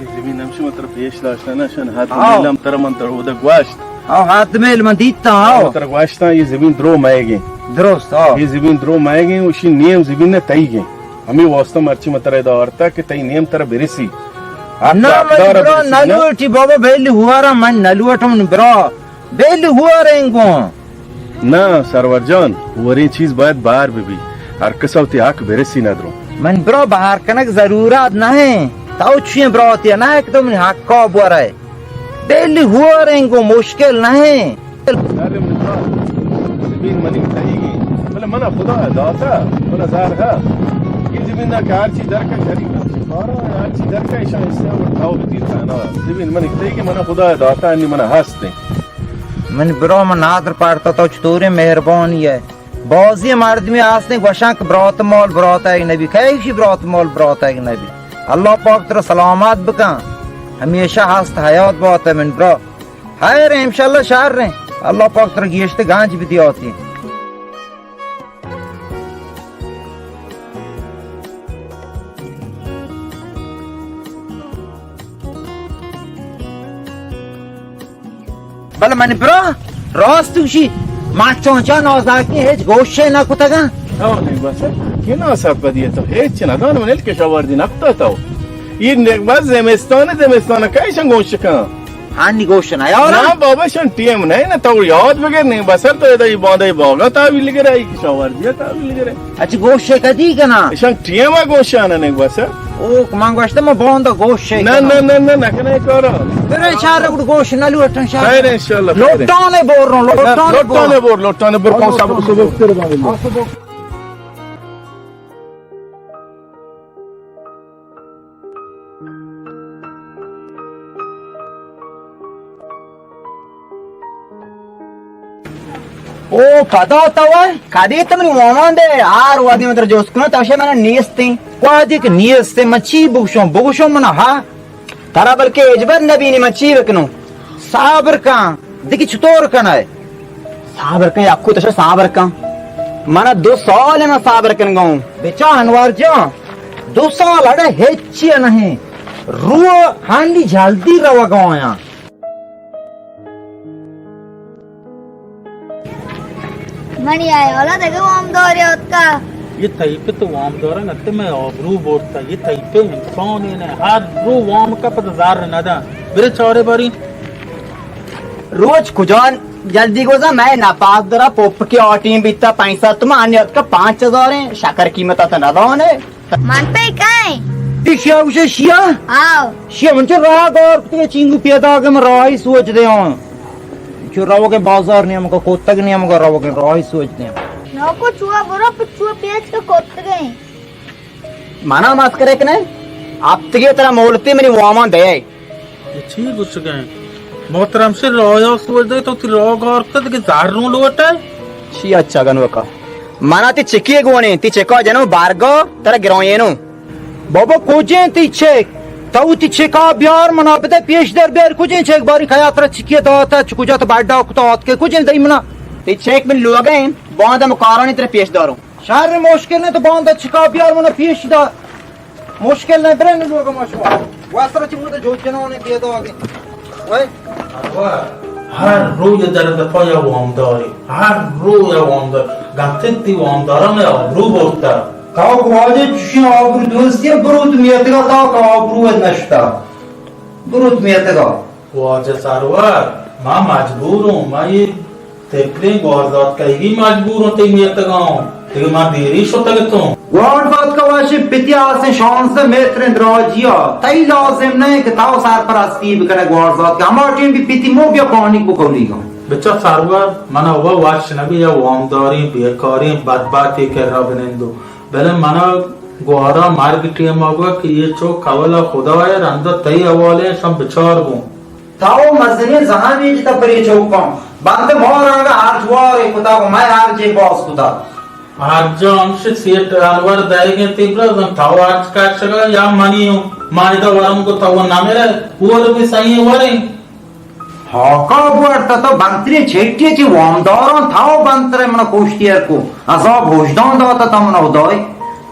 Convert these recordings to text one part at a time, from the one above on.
زمین ہمشی من ترا پیش داشتہ نا، شن ہاتھ ہاں۔ میل ہم ترا من ترا اودا گوشت۔ ہاں، ہاتھ میل من دیتا، ہاں۔ من ترا گوشتاں، یہ زمین درو مئیگیں۔ درست، ہاں۔ یہ زمین درو مئیگیں، اشی نیم زمین نہ تئیگیں۔ ہمیں واسطہ مرچی من ترا ادا آورتا کہ تئی نیم ترا برسی۔ حق نہ، من حقدار برا برسی، نہ؟ نلوٹی بابا، بیلی ہوارا من نلوٹم برا۔ بیلی ہواریں گوں۔ نہ سرور جان، وریں چیز باید بہر بہ بی۔ ہر کس وتی حق برسی ندرو۔ من برا بہر کنگ ضرورت نہ ایں۔ تو چوئیں براتے نہ کہ تو منی حقا بورے۔ بیلی ہواریں گوں، مشکل نہ ایں۔ زمین منی تئیگی، بلے منا خدا داتا، منا زار ہا۔ یہ زمین نہ کہ ہر چی درکا شریک، ہر چی درکا ایشان حصہ اور تھاو بتیر کانا۔ زمین منی تئیگی، منا خدا داتا، انی منا ہست۔ من برا، من نادر پارتا، تو چطوریں مہربانی ہے۔ بازی مردمی آستیں گوشاں کہ برات مال برات ایگ نبی، کئے ایشی برات مال برات ایگ نبی؟ اللہ پاک ترا سلامت بکن، ہمیشہ ہست حیات بات من برا۔ خیر ہیں، انشاءاللہ شر ہیں، اللہ پاک ترا گیشت گنج بدیاتی۔ بلے من برا، راست گوشی، ما چونچا نازاکی ہچ گوشے نہ کتگاں۔ ہاں، نہیں بس، کہ نا سرپدی تو ہچ نہ دان، من کشاورزی نہ کتا تو۔ یہ بس زمستان، زمستان کیشن گوش کن؟ ہانی گوش نہ یارا۔ نا بابا، شن ٹیم نہیں نا، تو یاد بگر نہیں، بسر تو ادا یہ باندے باغا تحویل گرے، یہ کشاورزی تحویل گرے۔ اچھا، گوشے کدی کنا؟ ایشان ٹیم ء گوشان نے گوسا۔ او، من گوشت، من باندا گوشے نہ، کنا۔ نہ، نہ، نہ، نہ کنا کارا۔ برے شہر گڑ گوش نہ لوٹن شہر۔ خیر انشاءاللہ، خیر۔ لوٹانے بور رو، لوٹانے بور۔ لوٹانے بور، لوٹانے بور، کون سا بور؟ او پدا تو کدی تو منی وامان دے، آر وادی من تر جوست کنو، تو شے من نیستیں۔ وادی کہ نیستیں، من چی بگشوں، بگشوں من ہا۔ ترا بلکہ اجبر نبینی، من چی بکنوں؟ صبر کن، دیگه چطور کنئے؟ صبر کن، یکو تشا صبر کن۔ من دو سال من صبر کن گاؤں۔ بچا انوار جان، دو سال اڑے ہچی نہیں۔ رو ہنڈی جلدی روگا آیاں۔ منی ہیالا دگہ وامدارے آتکا۔ یہ تئی پت وامدارا نہ تے میں آبرو برتا۔ یہ تئی پت انسان ہی نہ، ہر رو وام کا پتہ زر نہ دا۔ برے چارے باری۔ روچ کجا جلدی گوزا، میں نپاس درا پوپ کے آٹیں بیتا پنچ سد تومن، آنی آتکا پانچ ہزار ہیں، شکر قیمت آتا نہ دانے۔ من پہ کئے؟ تی شیا گوشے شیا؟ آو۔ شیا من چو راہ گار کتگے چینگو پیدا کہ من راہی سوچ دے ہوں۔ چو روگے بازار نیمگا، کوتگ نیمگا روگے راہی سوچ دے ہوں۔ نوکو چوا برو پہ چوا پیچ کہ کوتگے۔ منا مسکرے کنے؟ ہفتگے ترا مولتی منی وامان دے۔ یہ چی گوشگا ہیں؟ محترم سے رایا سوچ دے تو تی راہ گار کتگے زر نو لوٹے؟ چی اچھا گنوکا؟ منا تی چکی گونے، تی چکا جنو بارگا، ترا گرائینو۔ بابا کجیں تی چک؟ تو تی چکا بیار منا بدے پیش در بیار، کجیں چک؟ باری کیا ترا چکی داتا، چ کجا تو بڑا کتا آتکے، کجیں دئی منا؟ تی چک من لوگا ہیں، باندا مکارانی ترا پیش داروں۔ شر مشکل نہیں، تو باندا چکا بیار منا پیش دار۔ مشکل نہ برے نہ لوگ ما شما۔ واسرا چی مدت جو جنان پیدا آگے۔ وای۔ ہر روز در دفعہ یا وامداری۔ ہر روز یا وامدار۔ گنتن تی وامداران یا آبرو برتا۔ تا واجہ چشی آبرو دوستی برو تو میتگا تا کا آبرو نشتا۔ برو تو میتگا۔ واجہ سرور، ما مجبور ہوں، ما یہ تپلیں گوارزات کئیگی مجبور ہوں، تئی میتگا ہوں، تئی ما دیری شتگ توں۔ گوارزات کا واشی پتی آسے شانزدہ متر دراجیا، تئی لازم نہیں کہ تاو سرپرستی بکنے گوارزات کا، ہما ٹیم بھی پتی مو بیا پانی کو کولی گا۔ بچا سرور، منا وہ وش نبی یا وامداریں، بیکاریں، بدبختی کرا بنندو۔ بلے منا گوارا مرگ ٹیم آگا کہ یہ چو قول خدا ہے، رندا تئی حوالے شم بچار گوں۔ تاو مزنیں زہمی جتا پری چوکاں۔ بند مارانگا ہر جوارے کتا و مئے ہر جے باز کتا۔ ہر جا ہمش سیٹ انور دائیگیں تیبرا زن تاو ہرچ کشگا یا منی ہوں۔ مائدہ ورم کو تاو نمیرے، اور بھی صحیح وریں۔ ہاکا بوارتا تو بنتری چھٹی چی وامداران تاو بنترے منا کوشتی کو۔ عذاب وجدان داتا تا منا خدای۔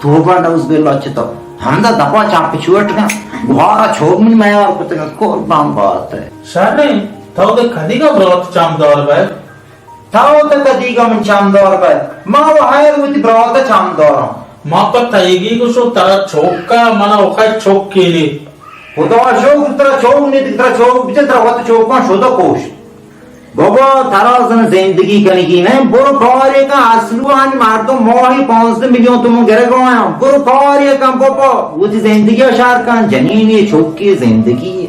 توبہ نعوذ باللہ چتا۔ ہمدا دپا چاپ چوٹ کن، گوارا چوک من میار کتگ، قربان بات ہے۔ شریں، تو دے کدیگا برات چمدار بے؟ تو دے کدیگا من چمدار بے؟ ما و ہیر وتی برات چمداراں۔ ما پہ تئیگی گوشو ترا چوکا، منا اوخے چوک کیلی۔ خدا شکر ترا چوک نیت، ترا چوک بچے، ترا وت چوکاں شدہ کوش۔ بابا، ترا زن زندگی کنگی نہ، برو کارے کن، اصلو آنی مردم ماہی پانزدہ میلیون تومن گرگ آیاں، برو کارے کن بابا، وتی زندگی شار کن، جنینی چوکی زندگی۔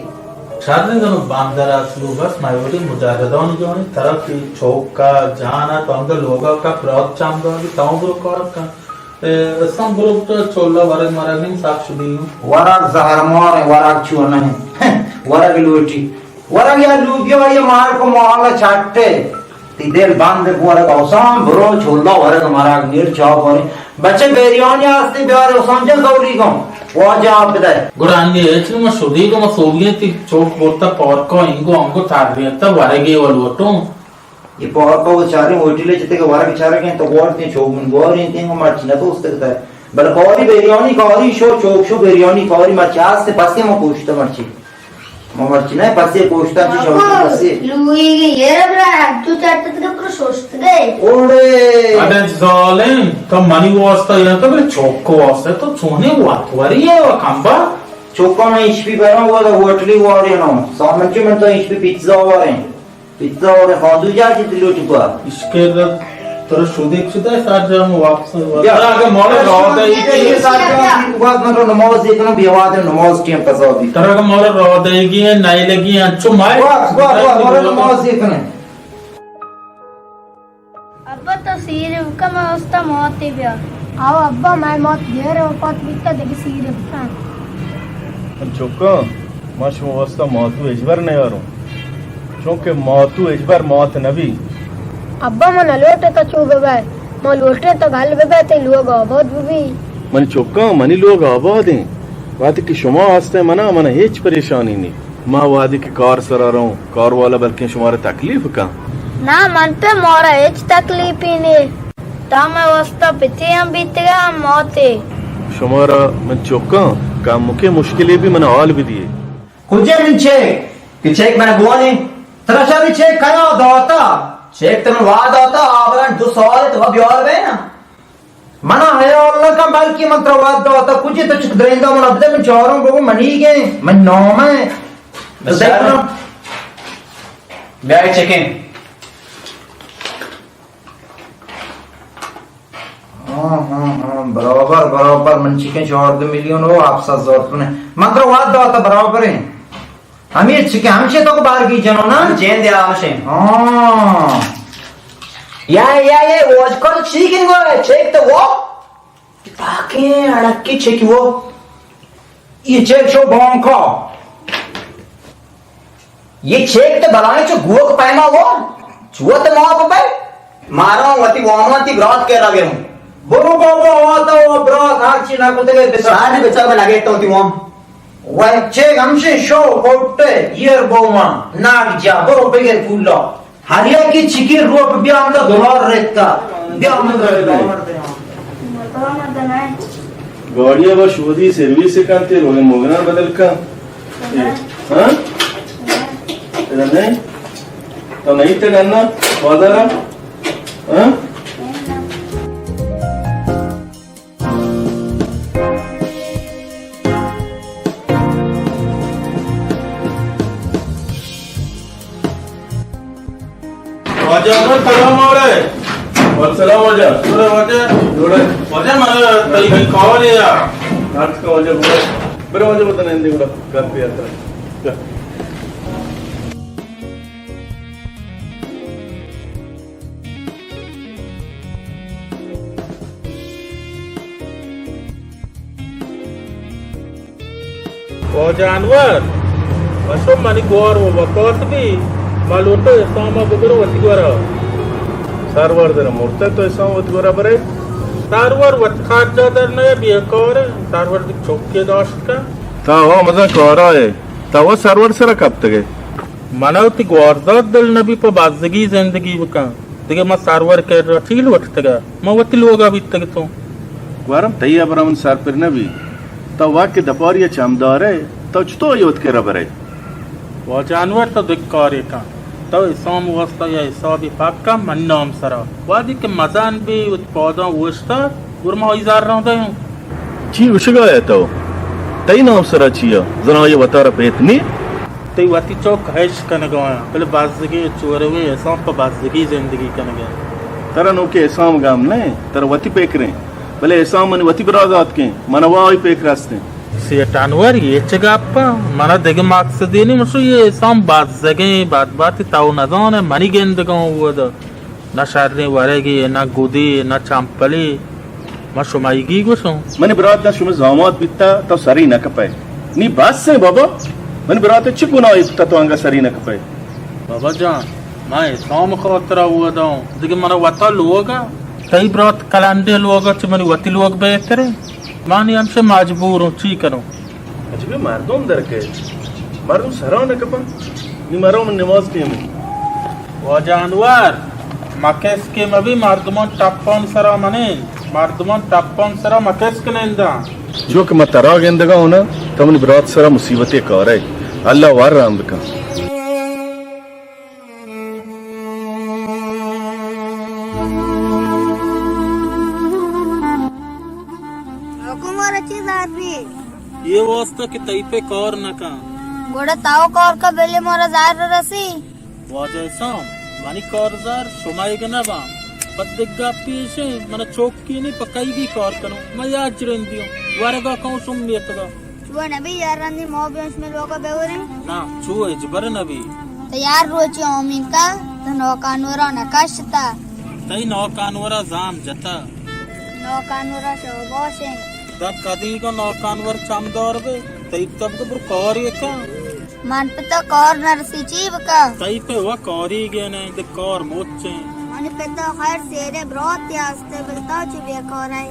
شریں زن بندر اصلو بس مئے وڑیں مجاہدانی جوانی ترا کہ چوکا جانا تو ہمدا لوگا کا برات چمدار بی، تاں برو کار کن۔ اے، اسلام برو تو چولا ورگ مرگ نہیں ساک شدی ہوں۔ ورگ زہر مار ہے، ورگ چو نہیں۔ ورگ لوٹی۔ ورگ یا لوبیا یا مار کو مالا چٹے۔ تی دل بند بورگ اوسان برو چولا ورگ مرگ نیر چا بورے۔ بچے بریانی آستے بیار اوسان جن زوری گم۔ واجہ آپ بدے۔ گڑا انی ایچ نو ما شدی گم سوبیے تی چوک بورتا پارکا انگو انگو تاریتا ورگے و لوٹوں۔ یہ پارکا و چاریں ہوٹلے جتے کہ ورگ چارگیں تو گوار تی چوک من گوار انت انگو مرچی نہ دوست کتا۔ بلے کاری بریانی کاری شو چوک شو بریانی کاری مرچی آستے پسے ما کوشتا مرچی۔ ما مرچی نہ پسے پوشتا چی شوشت پسے۔ لوئی گے یہ رب را تو چٹت کے پر شوشت گئے۔ اوڑے۔ اڑے ظالم، تو منی واسطہ یا تو میرے چوک کو واسطہ تو چونے وات وری ہے و کمبا۔ چوکا میں ایچ پی برا ہوا دا ہوٹلی وارے نو۔ سامن چی من تو ایچ پی پیزا وارے۔ پیزا وارے خاندو جا جی دلو ٹکا۔ اس کے ترا شودیگ شدہ سرجم واپس۔ بیا۔ ترا اگہ مارا راہ دئیگی، یہ سرجم بعد من رو نماز یہ کنم، بیا واد نماز ٹیم قضا بی۔ ترا اگہ مارا راہ دئیگی ہے، نئے لگی انچو مائے۔ واہ، واہ، واہ، مارا نماز یہ کنم۔ ابا تو سیر بکا، ما استا موتی بیا۔ آو ابا، مئے موت دیر وفات بیتا، دگہ سیر بکا۔ من چکاں، ما شما واسطہ ماتو ہچبر نیاروں، چونکہ ماتو ہچبر مات نبی۔ ابا، من نلوٹے تو چو ببئے، ما لوٹے تو گل ببئے، تئی لوگ آباد ببی۔ من چکاں، منی لوگ آباد ہیں، وقتی کہ شما ہستیں منا، منا ہچ پریشانی نہیں۔ ما وہدے کہ کار سرا روں، کار والا بلکیں شمارا تکلیف کن۔ نا، من پہ مارا ہچ تکلیفی نے۔ تا مئے واسطہ پتے ہم بیتگا ہم موتے۔ شمارا من چکاں، کمکے مشکلے بھی من حال بدیے۔ کجے من چیک؟ کہ چیک من بوانی؟ ترا شری چیک کرا داتا۔ چیک تو من وا داتا، آبران دو سال تو بیار بے نا۔ منا حیال نہ کن، بلکہ من ترا وعد داتا، کجے تو چک دریندا منا بدے، من چاروں بگو منی گے، من نام ہے۔ تو بچار۔ دیکھنا۔ بیا چکیں۔ ہاں، ہاں، ہاں، برابر، برابر، من چکیں چاردہ میلیون و ہفت سد ہزار تومن۔ من ترا وعد داتا برابر ہیں۔ ہمے چکے ہمشے تو کو بارگی جنو نا؟ جین دیا ہمشے۔ ہاں۔ یا، یا، یہ واج کر چیک انگو ہے، چیک تو وہ۔ پاکیں اڑکی چیک وہ۔ یہ چیک شو بانکا۔ یہ چیک تو بلائیں چو گوک پیما وہ۔ چوت ما ببے۔ مارا وتی وامان تی برات کے لگے ہوں۔ برو بابا، آتا و برات ہر چی نہ کتگے بچار۔ ساری بچار میں لگے تو تی وام۔ وای چیک ہمشے شو کوٹے، ایر بوما، ناگ جا، برو بگر پولا۔ ہر یکی چکی روپ بیا ہمدا دلار ریتا۔ بیا ہمدا دلار ریتا۔ گاڑی با شودی سروس کنتے، روگن موگنا بدل کن۔ ہاں؟ ادا نہیں؟ تو نہیں تے کرنا؟ بازار؟ ہاں؟ واجہ انور، سلام علیکم۔ وعلیکم سلام واجہ۔ ارے واجہ۔ جوڑے۔ واجہ، مارا تئی کئی کار ہے یار۔ ہاتھ کا واجہ بولے۔ برو واجہ، بتا نہیں دے گا۔ گھر پہ آتا۔ واجہ انور، مشو منی گوار و وفات بی، ما لوٹو اسلام ء ببرو وتی گورا۔ سرور در مرتا تو اسلام وتی گورا برے؟ سرور وت خرچہ در نہ بیکار، سرور دی چوکے داشت کن۔ تا ہوا مزن کارا ہے، تا ہوا سرور سرا کپتگے۔ منا وتی گوارزات دل نبی پہ بزگی زندگی بکن۔ دگہ ما سرور کرا چی لوٹتگا؟ ما وتی لوگا بیتگتوں۔ گوارم تئی ہبرا من سرپر نبی۔ تو وت کہ دپاری ءَ چم دارئے، تو چتو آئی ءَ وت کرا برئے؟ واجہ انور، تو دگہ کارے کن۔ تو اسام واسطہ یا حسابے پک کن منی نام سرا۔ وہدے کہ مزن بی، وتی پاداں اوشتات، گڑا ما آئی زراں دیاں۔ چی گوشگا ئے تو؟ تئی نام سرا چیا؟ زاناں آئی ءَ وتارا پیت نی؟ تئی وتی چک ہش کنگا آں، بلے بزگیں چورویں اسام پہ بزگی زندگی کنگا۔ ترا نوکیں اسام گم نہ، ترا وتی پکریں۔ بلے اسام منی وتی برات آتکیں، من وا آئی پکر ہستیں۔ سیٹ انور، اے چہ گپاں؟ منا دگہ مقصدے نی، من شو اے اسام بزگیں بدبختی تو نزانئے، منی گندگاں اودا۔ نہ شریں ورگے، نہ گدے، نہ چمپلے۔ من شمئیگی گوشوں۔ منی برات داں شمئے زامات بیتا، تو سری نہ کپئے۔ نی بس ایں بابا، منی برات چی گناہے بیتا تو انگا سری نہ کپئے؟ بابا جان، من اسام خاطرا اودا اوں، دگہ منا وتا لوگا۔ تئی برات کلنڈے لوگا چہ منی وتی لوگ بہتریں۔ من ہمشہ مجبور اوں، چی کنوں؟ عجبیں مردم در کئیت۔ مردم سرا نہ کپاں۔ نی مرو، من نماز ٹیم ایں۔ واجہ انور، مکسکے مبی، مردمان ٹپان سرا منین، مردمان ٹپان سرا مکسک ننداں۔ جو کہ من ترا گندگا اوں نا، تو منی برات سرا مصیبتے کارئے۔ اللہ وار رحم بکن۔ حکم اور چی زار بی؟ اے واسطہ کہ تئی پہ کار نہ کن۔ گڑا تاو کار کا بلے مارا زار رسی۔ واجہ اسام، منی کار زار شمئیگ نہ باں۔ پد دگہ گپے ایشیں، منا چوکی نی پہ کئیگی کار کنوں۔ من یات جرندی اوں۔ ورگا کئوں شم میتگا۔ چو نبی یار رندی ما بیاں شمئے لوگا بوریں؟ نہ، چو ہچبر نبی۔ تو یار روچی امین کا، تو نوکانورا نکشتا۔ تئی نوکانورا زام جتا۔ نوکانورا شاباشیں۔ دا کدیگا نوکانور چمدار بے، تئی تب برو کارے کن۔ من پہ تو کار نرسی چی بکن؟ تئی پہ و کاری گینے، دے کار مچیں۔ منی پتا خیر سیرے براتے ہستے، بلے تو چو بیکارے۔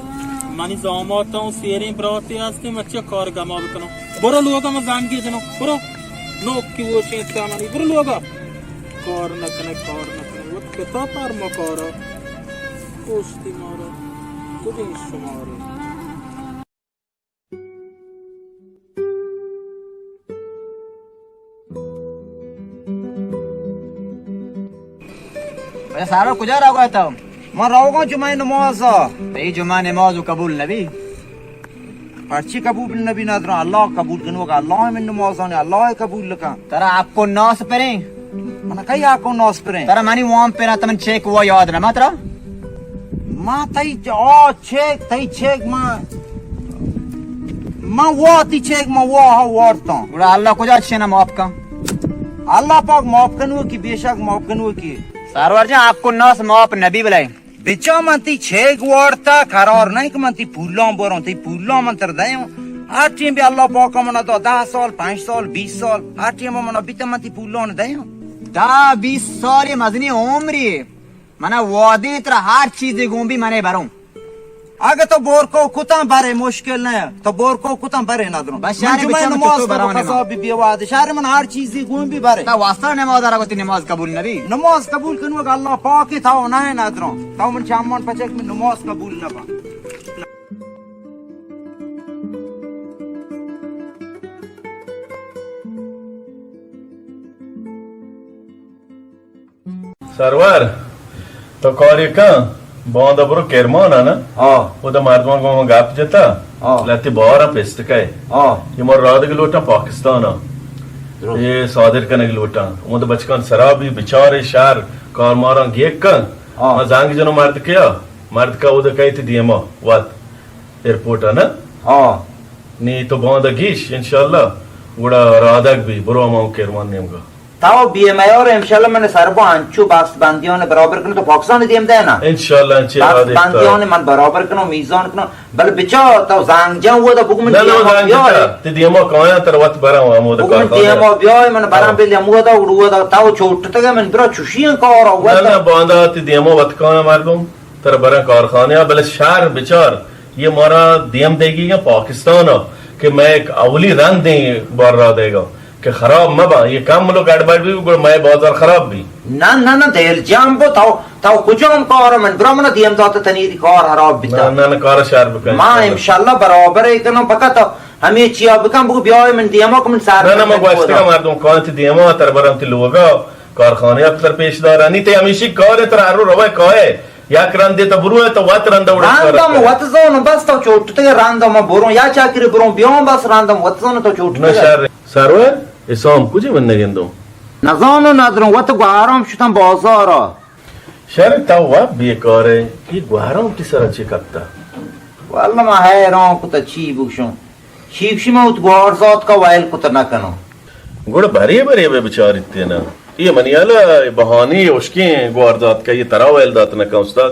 منی زاماتاں سیریں براتے ہستے، من چہ کار گما بکنوں؟ برو لوگا، من زنگے جنوں، برو۔ نوکی وشیں سامانی، برو لوگا۔ کار نہ کنے، کار نہ کنے، وت پتا پر مکارا۔ کوشتی مارا، کجیں شمارے۔ بلے سارا کجا روگا تو؟ من روگاں جمعہ نماز۔ تئی جمعہ نماز و قبول نبی۔ پرچی قبول نبی؟ ندرا اللہ قبول کنوک، اللہ من نمازان اللہ قبول کن۔ ترا حق و ناس پریں؟ من کئی حق و ناس پریں؟ ترا منی وام پرا، تمن چیک وا یاد نہ ما ترا؟ ما تئی آ چیک، تئی چیک ما، ما وا تئی چیک ما وا ہا وارتاں۔ گڑا اللہ کجا چینا معاف کن؟ اللہ پاک معاف کنوکی، بے شک معاف کنوکی۔ سرور جان، حق و ناس معاف نبی بلے۔ بچا من تئی چیک وارتا، قرار نہیں کہ من تئی پولاں بروں، تئی پولاں من تر دیوں۔ ہر ٹیم بھی اللہ پاک من تو دہ سال، پنچ سال، بیس سال، ہر ٹیم من بیتا من تئی پولاں دیوں۔ دہ بیس سال مزنی عمری۔ منا وعدے ترا ہر چیزے گون بی منے بروں۔ اگہ تو بورکو کتاں برے مشکل نہ، تو بورکو کتاں برے ندروں۔ بس من شہر جمعہ بچا من نماز تو کو برا قضا نما۔ بی بی وعدے۔ شہر من ہر چیزے گون بی برے۔ تا واسطہ نماز را گوتی نماز قبول نبی۔ نماز قبول کنوک اللہ پاک تا و نہ ندروں۔ تو من چمان پچک من نماز قبول نبا۔ سرور، تو کارے کن، باندا برو کرمان ءَ نا؟ ہاں۔ اودا مردماں گوں گپ جتا، ہاں۔ لہتے بہار ءَ پستکئے۔ ہاں۔ اے ما رادگ لوٹاں پاکستان ءَ۔ درست۔ اے صادر کنگ لوٹاں۔ اودا بچکان سرا بی، بچار اے شہر کارماراں گیگ کن۔ ہاں۔ ما زنگ جنوں مردکے ءَ، مردکا اودا کئیت دیما وت ایئرپورٹ ءَ نا؟ ہاں۔ نی تو باندا گیش انشاءاللہ، گڑا رادگ بی، برو ہما کرمان نیمگا۔ تو بی ایم آئی آر انشاءاللہ من سر بو انچو بخت بندیان برابر کنو، تو پاکستان دیم دے نا؟ انشاءاللہ انچے بخت بندیان من برابر کنو، میزان کنو۔ بل بچا تو زنگ جان، وہ دا بگو من نہ، نہ، بی ایم آر زنگ بیا۔ جتا۔ تی دیما کایا تر وت برا ہمود بگو من کار بی ایم آر بیا، من برا ہاں۔ بل ہمود دا، اڑو دا، تو چھوٹ تگا من برا چوشی کار ہو۔ نہ، نہ، باندا تی دیما وت کایا مردم، تر برا کارخانے، بل شہر بچار۔ یہ مارا دیم دیگی یا پاکستان ءَ کہ میں ایک اولی رند ایں بار را دے گا کہ خراب مہ با، یہ کم لو گڑبڑ بی، گڑ میں بازار خراب بی۔ نہ، نہ، نہ، دل جان بو، تو، تو کجام کار من برا من دیم دات تنی دی کار خراب بیتا۔ نہ، نہ، نہ، کار شر بکن ما انشاءاللہ۔ انشاءاللہ برابر ہے کنو، فقط تو ہمے چیا بکن، بگو بیائے من دیما کہ من سر نہ، نہ، من گوشتگا مردم کاینت دیما، تر برنت لوگا، کارخانہ ء پتر پیش دارانی، تئی ہمیشی کار ء، تر ہر رو روئے کائے، یک رندے تو بروئے تو وت رند وڑ رندم وت زانو، بس تو چوٹتگے رندم برون، یا چاکری برون بیان، بس رندم وت زانو تو چوٹتگے۔ نہ شر۔ سرور، اسام کجے من نگندوں؟ نزانو ندروں، وت گوارام شتم بازارا۔ شر، تو وا بیکارے، اے گوہرام تی سرا چے کپتا؟ واللہ ما حیران کتا، چی بگشوں؟ چی گشی، ما وت گوہر زاتکا ویل کتا نکنوں۔ گڑا برے برے بہ بچاریت نا۔ اے منی حالا بہانی ہشکیں گوہر زاتکا، اے ترا ویل دات نکن استاد۔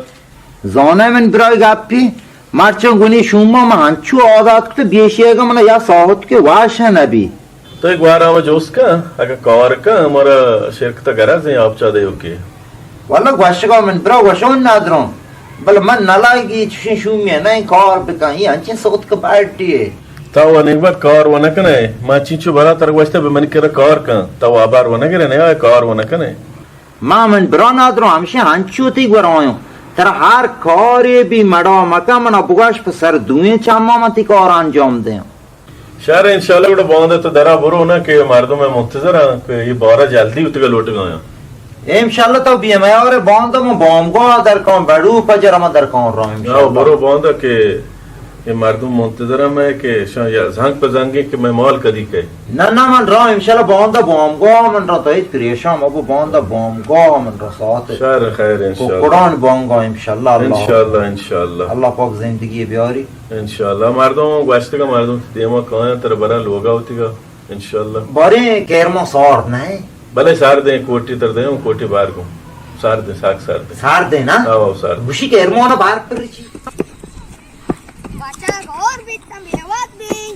زانئے من برای گپی، مرچاں گونی شوما من انچو آزات کتا، بیشی اگا من یا ساہت کے واش نبی۔ تو اے گوہرام ء جست کن، اگاں کار کن، مارا شرکت ء گرز ایں آپ چا دیوکے۔ واللہ گوشگا من برا گوشون ندروں، بلے من نہ لائگی چشیں شومی ء نہ ایں کار بکن، اے انچیں سوتک پارٹی ء۔ تو و نیمگبات کار و نہ کنئے، ما چینچو برا ترا گوشتہ بہ منی کرا کار کن، تو ہبر و نہ گرئے، نیا کار و نہ کنئے۔ ما من برا نادروں، ہمشہ انچو تئی گورا آیوں۔ ترا ہر کارے بی مڑا مکن، منا بگوش، پہ سر دوئیں چماں من تئی کار انجام دیاں۔ شر، انشاءاللہ گڑا باندا تو درا برو نا کہ مردم منتظر اں کہ اے بارہ جلدی اتکا لوٹگا یاں۔ انشاءاللہ تو بیا میارے، باندا من بامگاہ درکاں، بڑو پجر من درکاں را انشاءاللہ۔ برو باندا کہ اے مردم منتظر اں مئے کہ شاں یا زنگ پہ زنگیں کہ مئے مال کدی کئے۔ نہ، نہ، من را انشاءاللہ باندا بامگاہ من را، تو ہچ پریشان مبو، باندا بامگاہ من را ساعت۔ شر، خیر انشاءاللہ۔ ککڑان بانگا انشاءاللہ، اللہ۔ انشاءاللہ، انشاءاللہ۔ اللہ پاک زندگی بیاری۔ انشاءاللہ۔ مردم گوشتگا مردم دیما کایاں ترا برا لوگا ہوتیگا۔ انشاءاللہ۔ باریں گرما سارد نہ ایں؟ بلے سارد ایں، کوٹی تر دیں، کوٹی بار گوں۔ سارد ایں، ساک سارد ایں۔ سارد ایں نا؟ آو، آو، سارد۔ گوشی گرما نا بار پر چی؟ بچا گور بیتم، بے وقت بی۔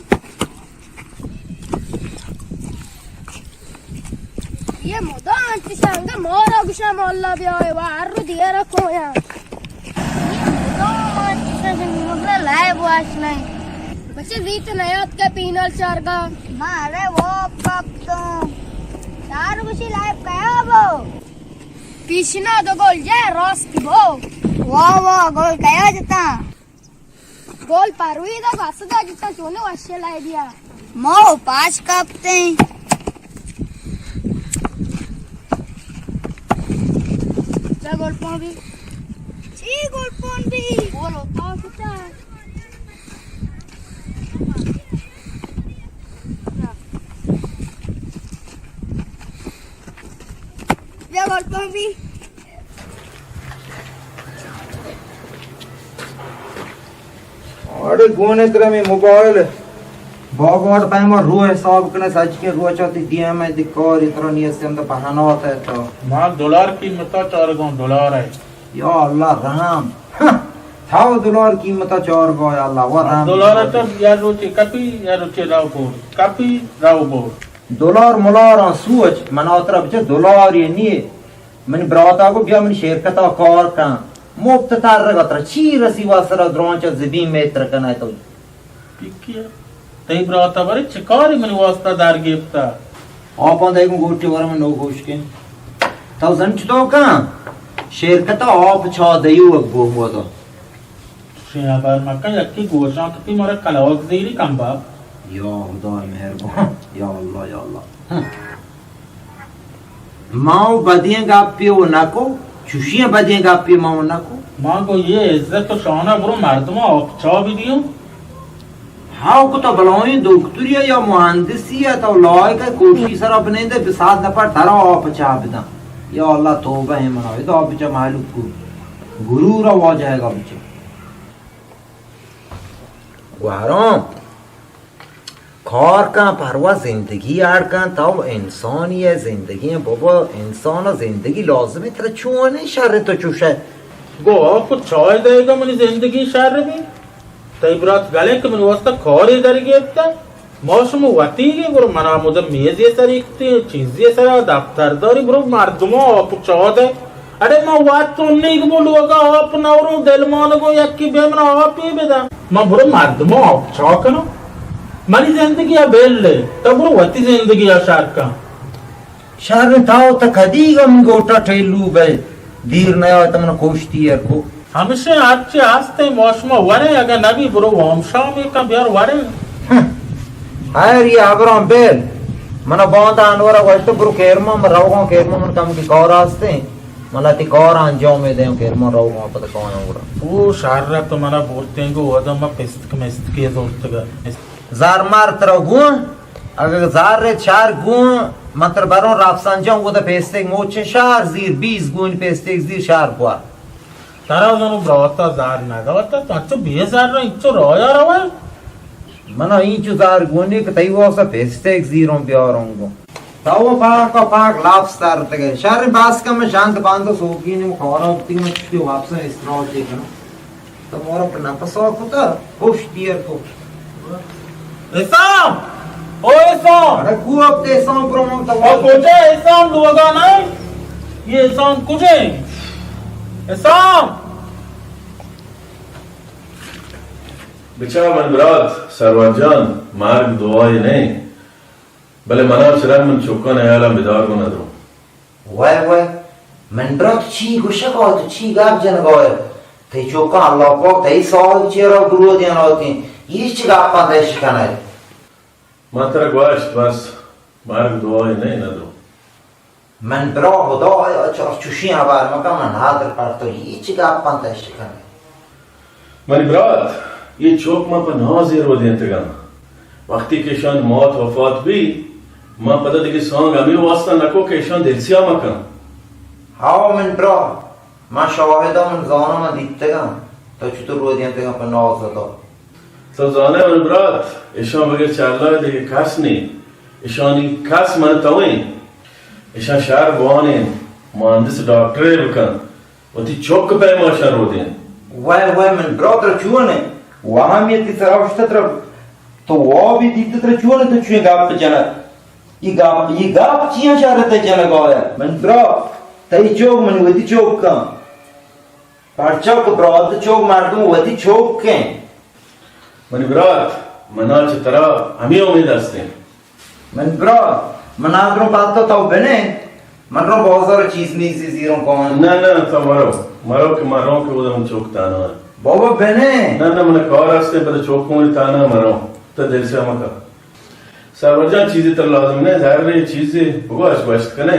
یہ مدام انچش انگا مارا گوشاں مولا بیائے و ہر رو دیگرا کویاں۔ یہ مدام انچش انگا مگلا لائب واش نہیں۔ بچے زیت نیات کے پینل چارگا۔ مارے واب کپتوں۔ چار گوشی لائب کیا بو؟ پیشنا دو گول جے راست بو۔ واہ واہ، گول کیا جتا؟ گول پروی دا بس دا جتا، چونے وشے لائے دیا۔ مو پاچ کپتے۔ چا گول پون بی؟ چی گول پون بی؟ گول ہوتا کتا۔ بیا گول پون بی۔ اڑے گونے ترا می موبائل باغ واٹ پیما رو حساب کنے، سچ کے رو چاتی دی ایم ای دی کاری ترا نیست اند پہنات ہے تو۔ ما دلار قیمتا چارگاں، دلار ہے۔ یا اللہ رحم۔ ہاں، تھاو دلار قیمتا چارگا یا اللہ، و رحم۔ دلار تو یا روچے کپی، یا روچے راو بور، کپی راو بور۔ دلار ملار آں سوچ، منا ترا بچہ دلار یہ نیے۔ منی براتا گو بیا منی شرکتا کار کن۔ مفت ترگا ترا چی رسی واسرا درانچا زبین میتر کنای تو۔ پکی ء۔ تئی برات ء برے چہ کارے منی واستا در گیپتہ؟ آپاں دئیگوں گوٹی ورا من نو گوشکیں۔ تو زن چتو کن؟ شرکت ء آپ چا دیوک بو مودا۔ شے ہبر مکن، یکی گوشاں کپی مارا کلاوک زیری کمبا۔ یا خدا مہربان، یا اللہ، یا اللہ۔ ہم۔ ما و بدیں گپے و نکو، چوشیں بدیں گپے ما و نکو۔ ما گو یہ عزت و شانہ برو مردم آپ چا بدیوں۔ ہاو کو تو بلائیں دکتری یا مہندسی ہے، تو لائق ہے کوشی سرا بنندے بسات نفر ترا آپ چا بدن۔ یا اللہ توبہ ہے منا، ادا بچا مہلوک کو غرور واجہ ہے گا بچا۔ گوہرام۔ کار کن، پروا زندگی اڑ کن، تو انسانی ہے، زندگی ہے بابا، انسان زندگی لازم ہے، ترا چون ہے شر تو چوش ہے؟ گو آپ چائے دے گا منی زندگی شر بھی؟ تئی برات گلے کہ منی واسطہ کاری در گیپتا، ما شما وتی گے برو منا مدہ میزی سر ایکتی، چیزی سر دفتر داری، برو مردمو آپ چا دے۔ اڑے ما وت تنیگ بو لوگا آپ نوروں، دل مانگو یکی بے منا آپی بدن۔ ما برو مردمو آپ چا کنو؟ منی زندگی ء بل لے، تو برو وتی زندگی ء شر کن۔ شر تاو تا کدی گم گوٹا ٹیلو بے، دیر نیا تو من کوشتی ار کو۔ ہمشے ہرچی ہستے ما شما ورے، اگہ نبی برو وام شام کن بیار ورے۔ ہم۔ خیر، یہ ہبراں بیل۔ منا باندا انورا گوشت، برو کیرما، من روگاں کیرما، من کم کی کار آستیں۔ منا تی کار انجام دیں، کیرما روگاں پتہ کایاں گڑا۔ او شہر را تو منا بورتیں گو، ودا ما پستک مستکی زورتگا۔ زار مار ترا گون، اگر زار رے چار گون، من تر بروں رافسنجان گو دا پستک موچن شہر زیر، بیس گون پستک زیر شہر گوا۔ ترا زانو براتا زار نہ داتا، تو انچو بے زار را انچو رایا روئے؟ منا اینچو زار گونی کہ تئی واسطہ پستک زیروں بیاروں گو۔ تو پاک و پاک لفظ تر تگے۔ شر باس کم شانت باندو سوگی نے کارا بتی میں چتی واپس استراحت کنو۔ تو مورا پر نفس آ کتا، ہوش دیر کو۔ حسام! او حسام! ارے کو اب تے حسام پر من تو او کجا حسام لوگا نہیں؟ یہ حسام کجے؟ حسام! بچار من برات سرور جان، مرگ دعائے نہیں، بلے منا چرا من چکان حیالاں بدار گو ندروں۔ وای وای، من برات چی گوشگا تو چی گپ جنگا ئے؟ تئی چوکاں اللہ پاک تئی صاحب چیرا گرو دیان آتیں، یہ چی گپاں تئی شکنئے؟ ما ترا گوشت بس، مرگ دعائے نئے ندرو۔ من برا خدا چار چوشیں ہبار مکن، من نادر پر تو یہ چی گپاں تئی شکنئے؟ منی برات، یہ چوک ما پہ نازے رو دینتگاں۔ وقتی کہ اشان موت وفات بی، ما پدا دگہ سانگ ہمے واسطہ نکو کہ اشان دلسیاہ مکن۔ ہاو من برا، ما شاہداں، من زاناں، ما دیتگاں، تو چطور رو دینتگاں پہ ناز ء تو۔ تو زانئے من برات، اشان بغیر چہ اللہ ء دگہ کس نی، اشانی کس من تویں۔ اشان شہر بوانین، مہندس ڈاکٹرے بکن، وتی چک پیما اشان رودین۔ وای وای من برات را چونے، وہمیتی سرا اشتت را تو وابی دیتت را چونے تو چویں گپ جنت۔ یہ گپ، یہ گپ چیاں شہر تئی جنگ آیا؟ من برا، تئی چوک من وتی چوک کن۔ پرچا کہ برات چوک مردم وتی چوک کن۔ منی برات، منا چہ ترا ہمے امید ہستیں۔ من برات، منا درو پاتا تو بنے، من رو بازار چیز میزی زیروں کون۔ نہ، نہ، تو مرو، مرو کہ مرو کہ وہ من چوک تانا۔ بابا بنے۔ نہ، نہ، من کار ہستیں، پتہ چوک کون تانا مرو، تو دل سے مکا۔ سرور جان، چیزے ترا لازم نہ، ظاہر ہے، چیزے بگوش، گوشت کنے۔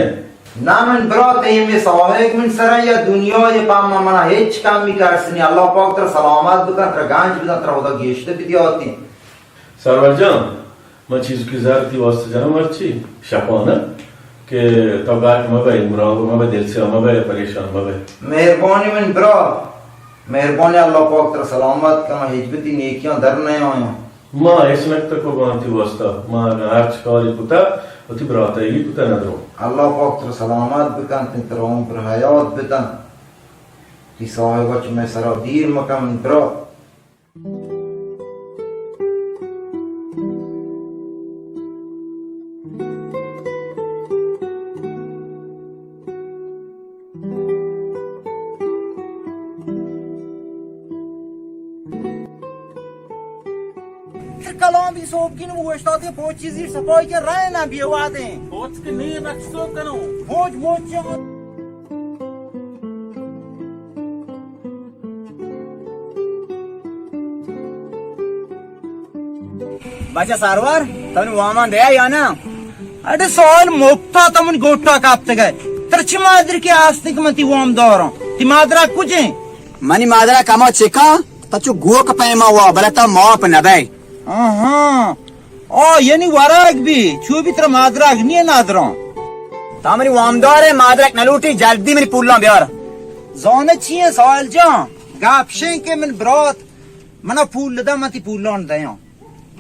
نہ من برات، اے میں سواہگ من سرا یا دنیا یا پاما منا ہچ کمی کارسنی۔ اللہ پاک ترا سلامت بکن، ترا گنج بدن، ترا خدا گیشتر بدیاتی۔ سرور جان، من چیز کی زر تی واسطہ جنم مرچی شپانہ کہ تو گاٹ مبے، مرانگو مبے، دل سے مبے، پریشان مبے۔ مہربانی من برات، مہربانی، اللہ پاک ترا سلامت کن، ہچ بتی نیکیاں در نہ آیاں۔ ما ہچ نکتہ کو بانتی واسطہ، ما اگاں ہرچ کاری کتہ، وتی براتئیگی کتہ ندرو۔ اللہ پاک ترا سلامت بکنت، ترا عمر حیات بدنت۔ تی صاحب چہ مئے سرا دیر مکن، من برات۔ تر کلام بی سوبگین اوشتاتے پوچی زیر سپائی کے رائے نہ بیوادیں۔ پوچ کے نی نقصو کنو۔ پوچ موچ۔ بچہ سرور، تو منی وامان دیا یا نا؟ اڑے سوال مپتا تو منی گوٹا کپتگئے۔ ترا چی مادر کے آستے کہ من تی وام داراں؟ تی مادرا کجیں؟ منی مادرا کما چکا، تو چو گوک پیما وا، بلے تو ماپ نبئے۔ آہاں۔ آ، یعنی ورگ بی، چو بی ترا مادرگ نیے نادراں۔ تا منی وامدار ئے، مادرگ نلوٹی، جلدی منی پولاں بیار۔ زانہ چی ایں ساحل جان؟ گپ شیں کہ من برات، منا پول دا، من تی پولان دیاں۔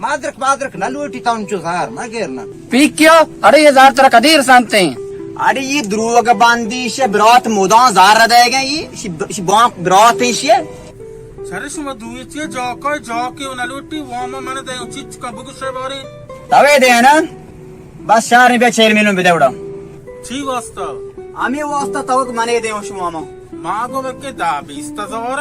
مادرک مادرک نلوٹی، تا انچو زار مگر نا۔ پیکیا، اڑے یہ زار ترا کدی رسانتے ہیں؟ اڑے یہ دروگ باندی شے برات مدام زار دے گئے، یہ شی، شی بانک برات ہیں شے۔ سر شما دوی چیئے جاکای جاکی و نلوٹی، واما من دئیوں چیچ کن بگو شے بارے۔ توے دے نا؟ بس شاریں بیا چہل میلیون بدے وڑا۔ چی واسطہ؟ ہمیں واسطہ تو کہ منے دے شما ما۔ ما گو بکے دا بیست ہزار۔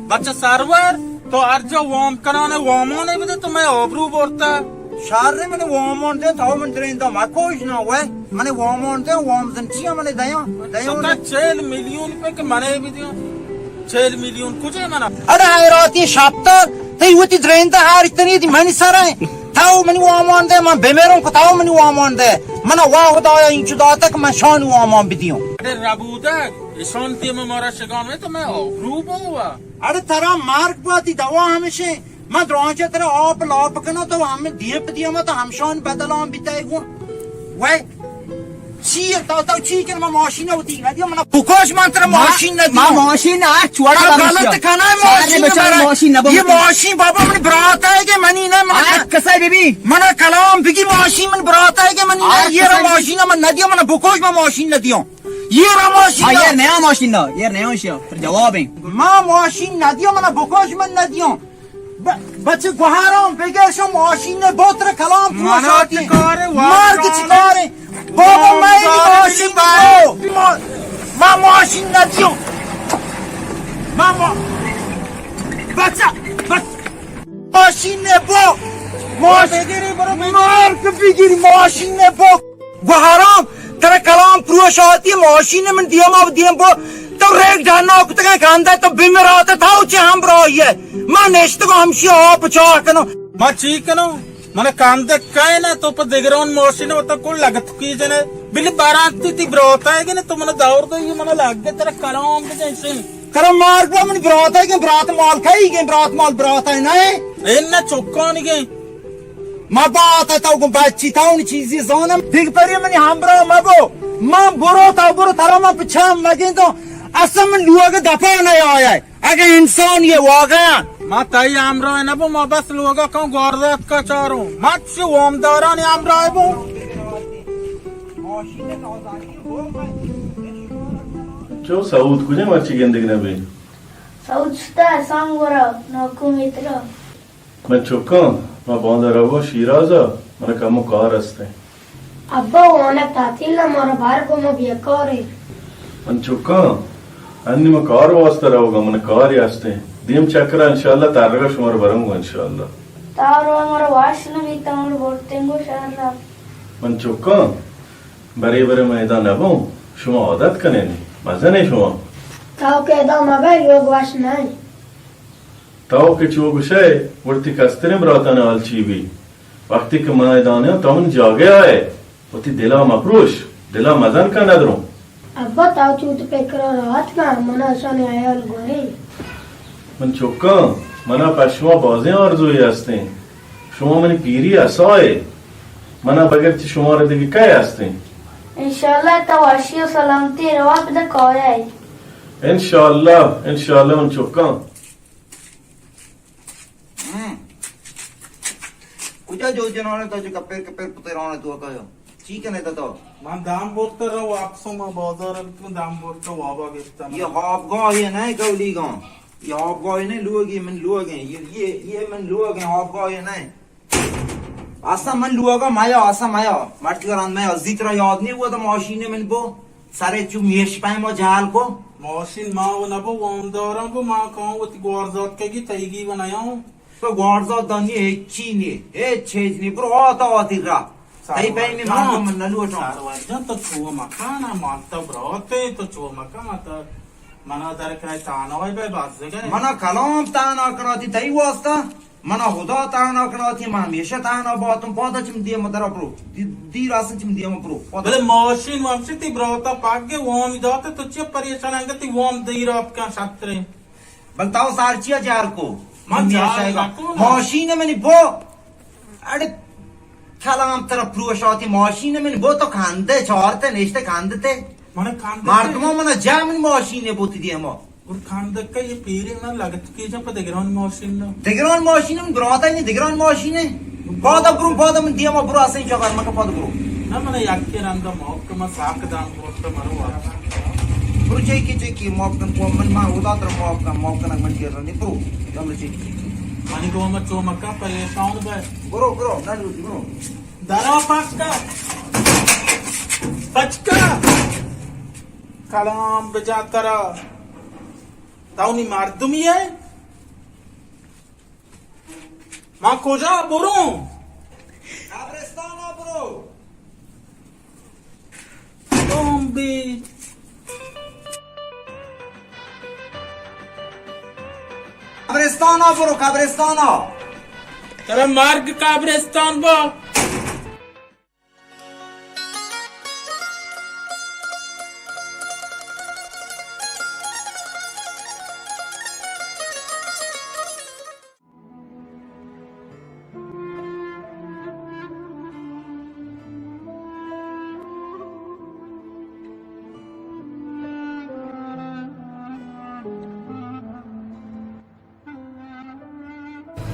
بچہ سرور، تو ہر جا وام کنانے وامانے بدے تو میں آبرو برتا۔ شاریں من وامان دے، تو من دریندا ما کوش نہ ہوئے۔ من وامان دے، وام زن چیا من دیاں؟ دیاں ستا چہل میلیون پہ کہ منے بدیاں۔ چہل میلیون کجے منا؟ اڑے حیراتی شپتر، تئی وتی دریندا ہارتنی دی منی سر ایں۔ تاو منی وامان دے، من بمیروں کہ تاو منی وامان دے۔ من وا خدایا اینچو داتا کہ من شان وامان بدیوں۔ اڑے ربودگ، اشان دیما مارا شگان میں تو میں آبرو بوا۔ اڑے ترا مرگ باتی دوا ہمشے۔ من درانچہ ترا آپ لاپ کناں، تو ہمے دیپ دیما تو ہمشان بدلان بیتای گوں۔ وے۔ چی تا تو چی کن؟ ما ماشین وتی ندیو، منا بکش، من ترا ماشین ندیو۔ ما ماشین آ چوڑا تو غلط کنا، ماشین بچار، ماشین نبو۔ یہ ماشین بابا منی برات ہے کہ منی نہ، من آ کسا بی بی؟ منا کلام بگی، ماشین منی برات ہے کہ منی نہ، یہ را ماشین من ندیو، منا بکش، ما ماشین ندیو۔ یہ را ماشین ہاں، یہ نیا ماشین نہ، یہ نیا ماشین، پر جواب ہے۔ ما ماشین ندیو، منا بکش، من ندیو۔ ب-، بچے گوہاران بگر شو ماشین نے بوتر کلام پروشاتی۔ منا چکارے؟ مارگ چکارے؟ بابا میں ماشین بو۔ ما، ما ماشین ندیوں۔ ما، ما، بچہ، بچ-، ماشین نے بو۔ ماش-، مارگ بگیری ماشین نے بو۔ گوہرام، ترا کلام پروش آتی، ماشین من دیما دیم بو، تو ریک ڈانا کتگا کاندا، تو بمراتا، تاو چے ہم برائی ہے۔ ما نشتگو ہمشی آپ چاہ کنو۔ ما چی کنو؟ من کاندک کائے نا، تو پہ دگران ماشین و تو کل لگت کی جنے۔ بلی بارانتی تی براتا ہے کہ نا، تو من دور دو، یہ من لگ گئے، ترا کلام بجنشن۔ ترا مار کو من براتا ہے کہ برات مال کئی گئے، برات مال براتا ہے نا۔ این نا چکانی گئے۔ ما بات تو گو بچی تو نی چیزی زانم۔ دیگ پری منی ہمراہ مبو۔ من برو تو برو ترا من پچھام مگین تو۔ اصلا من لوگ دپا نہ آیا۔ اگہ انسان یہ واقعا۔ ما تئی ہمراہ نبو، ما بس لوگا کن گوارزات کا چاروں۔ ما چی وامدارانی ہمراہ بو۔ چو سعود کجا مرچی گندگ نبی؟ سعود شتا سام گورا ناکو میترا۔ من چکاں، ما باندا روگاں شیراز ء، من کمو کار است انت۔ ابا، وانگ تعطیل ء، مارا بار کو، ما بیکار ایں۔ من چکاں، انی من کار واسطہ روگاں، من کارے است انت۔ دیم چکر ء انشاءاللہ ترگ ء شمارا بروں گوں انشاءاللہ۔ تارو مارا واش نہ بیت، مارا بورتیں گوں شہر ء۔ من چکاں، برے برے من ادا نبوں، شما عادت کنے نی، مزن ایں شما۔ تو کہ ادا مبئے، لوگ وش نہ انت۔ تو کہ چو گشئے، گڑا تئی کستریں براتانی حال چی بی؟ وقتی کہ من ادا نیاں، تو منی جاگہ ء ئے۔ وتی دل ء مپروش، دل ء مزن کن ندروں۔ ابا، تو چو تو پکر ء راحت کن، من اشانی حیال گوریں۔ من چکاں، من ء پہ شما بازیں آرزوے است انت۔ شما منی پیری عصا ئے۔ من ء بگر چہ شمارا دگہ کئے است انت؟ انشاءاللہ تو وشی و سلامتی روا پدا کایائے۔ انشاءاللہ، انشاءاللہ من چکاں۔ ہم۔ کجا جو جنانے تو جو کپر کپر پترانے تو کایو؟ چی کنے تو؟ من دام برتا رو واپسوں، ما بازار ء بیتوں، دام برتا وابا گپتا من۔ یہ خوابگاہ یہ نہ، گولی گاں۔ یہ خوابگاہ یہ نہ، لوگی من لوگ ہیں۔ یہ، یہ، یہ من لوگ ہیں، خوابگاہ یہ نہ۔ اسا من لوگا میا، اسا میا۔ مرتی رند میا۔ زیت را یاد نہیں ہوا تو ماشین من بو۔ سرے چو میش پیما جہل کو۔ ماشین ما و نبو، وامداراں بو، ما کاں وتی گوارزات کگی تئیگی و نیاؤں۔ تو گوارزات دانی ہچی نی، ہچ چیز نی، برو آتا آتی را۔ تئی پیمی مردم من نلوٹاں۔ سرور جان، تو چو مکان، مانتا براتے، تو چو مکان، تو منا در کرای تانوی بے بازگے۔ منا کلام تانا کناتی تئی واسطہ۔ منا خدا تہنا کناتی، من ہمیشہ تہنا باتم۔ پادا چم دیم درا برو۔ دی-، دیر آسن چم دیم برو۔ پادا۔ بلے ماشین وامشی تی براتا پاگے وامی داتے، تو چیا پریشان انگتی وام دیر آپ کن شترے؟ بل تاو سارچیا جار کو؟ من من جار شایگا۔ نکو نا۔ ماشین منی بو۔ اڑے کلام ترا پروشاتی ماشین منی بو، تو کندے چارتے نشتے کندتے۔ من کندتے۔ مردمو منا جا منی ماشین بوتی دیما۔ گڑا کاندکا یہ پیریں من لگت کیجاں پہ دگران ماشین نہ۔ دگران ماشین من براتا نی، دگران ماشین ہے۔ پادا برو، پادا من دیما برو، اسیں چکر مکا پادا برو۔ نہ، من یکی رندا معاف کن، من ساک دام برو تو مرو واپس۔ برو چیکی چیکی معاف کن، کو من ما خدا تر معاف کن، معاف کن من چیر نی برو۔ تم چیکی چیکی۔ منی گو ما چو مکا پریشان بے۔ برو، برو، نہ لوٹی، برو۔ درا پچکا۔ پچکا۔ کلام بجا ترا۔ تو نی مردمی ئے؟ ما کجا بروں؟ قبرستان برو۔ تو ہم بی۔ قبرستان برو، قبرستان۔ ترا مرگ قبرستان با۔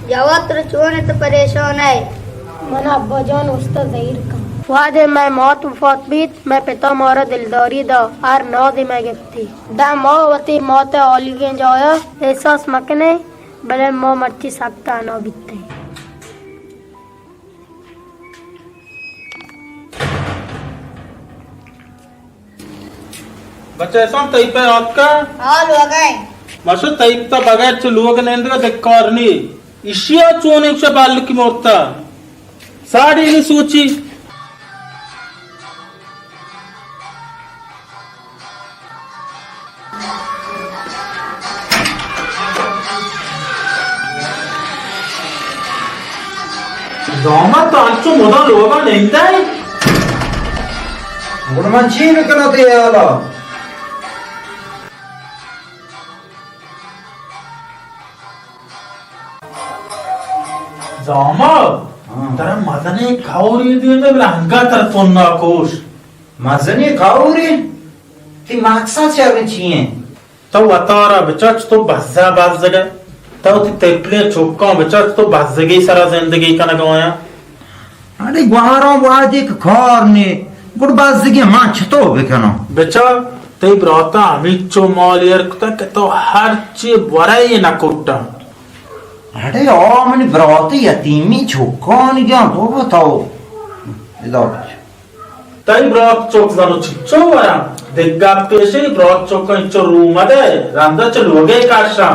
جواد، ترا چون ئے، تو پریشان ئے؟ من ابا جان اوشتا زہیر کن۔ وہدے مئے مات وفات بیت، مئے پتا مارا دلداری دا، ہر نازے مئے گپتی۔ داں ما وتی مات ء اولیگیں جایا احساس مکنیں، بلے ما مرچی سک تہنا بیتیں۔ بچہ احسان، تئی پہ آتکا؟ ہاں، لوگ ء۔ ماشو، تئی پتا بغیر چہ لوگ نندگا دکار نی۔ ایشی ء چونیں چہ بالکی مرتا۔ ساڑی نی سوچی۔ زامت، تو انچو مدام لوگا نندئے؟ گڑا من چی بکناں تئی حیالا؟ زامت، ہاں۔ ترا مزنیں کئورے دیتگ، بلے انگت ترا تنا کوش۔ مزنیں کئورے؟ تئی مقصد شریں چی انت؟ تو وتارا بچار، چتو بزا بزگئے۔ تو وتی تپلیں چکاں بچار، چتو بزگی سرا زندگی کنگا آیاں۔ اڑے گوہاراں وہدے کہ کار نے، گڑ بزگی من چتو بکناں؟ بچار، تئی براتا ہمینچو مال ایر کتگ کہ تو ہرچی ورئے نہ کٹاں۔ اڑے آ منی برات یتیمی چکانی گیاں تو بتاؤ۔ ادا۔ تئی برات چک زانو چچو وراں؟ دگہ گپ پیشی، برات چکاں انچو رو مدے، رندا چہ لوگے کشاں۔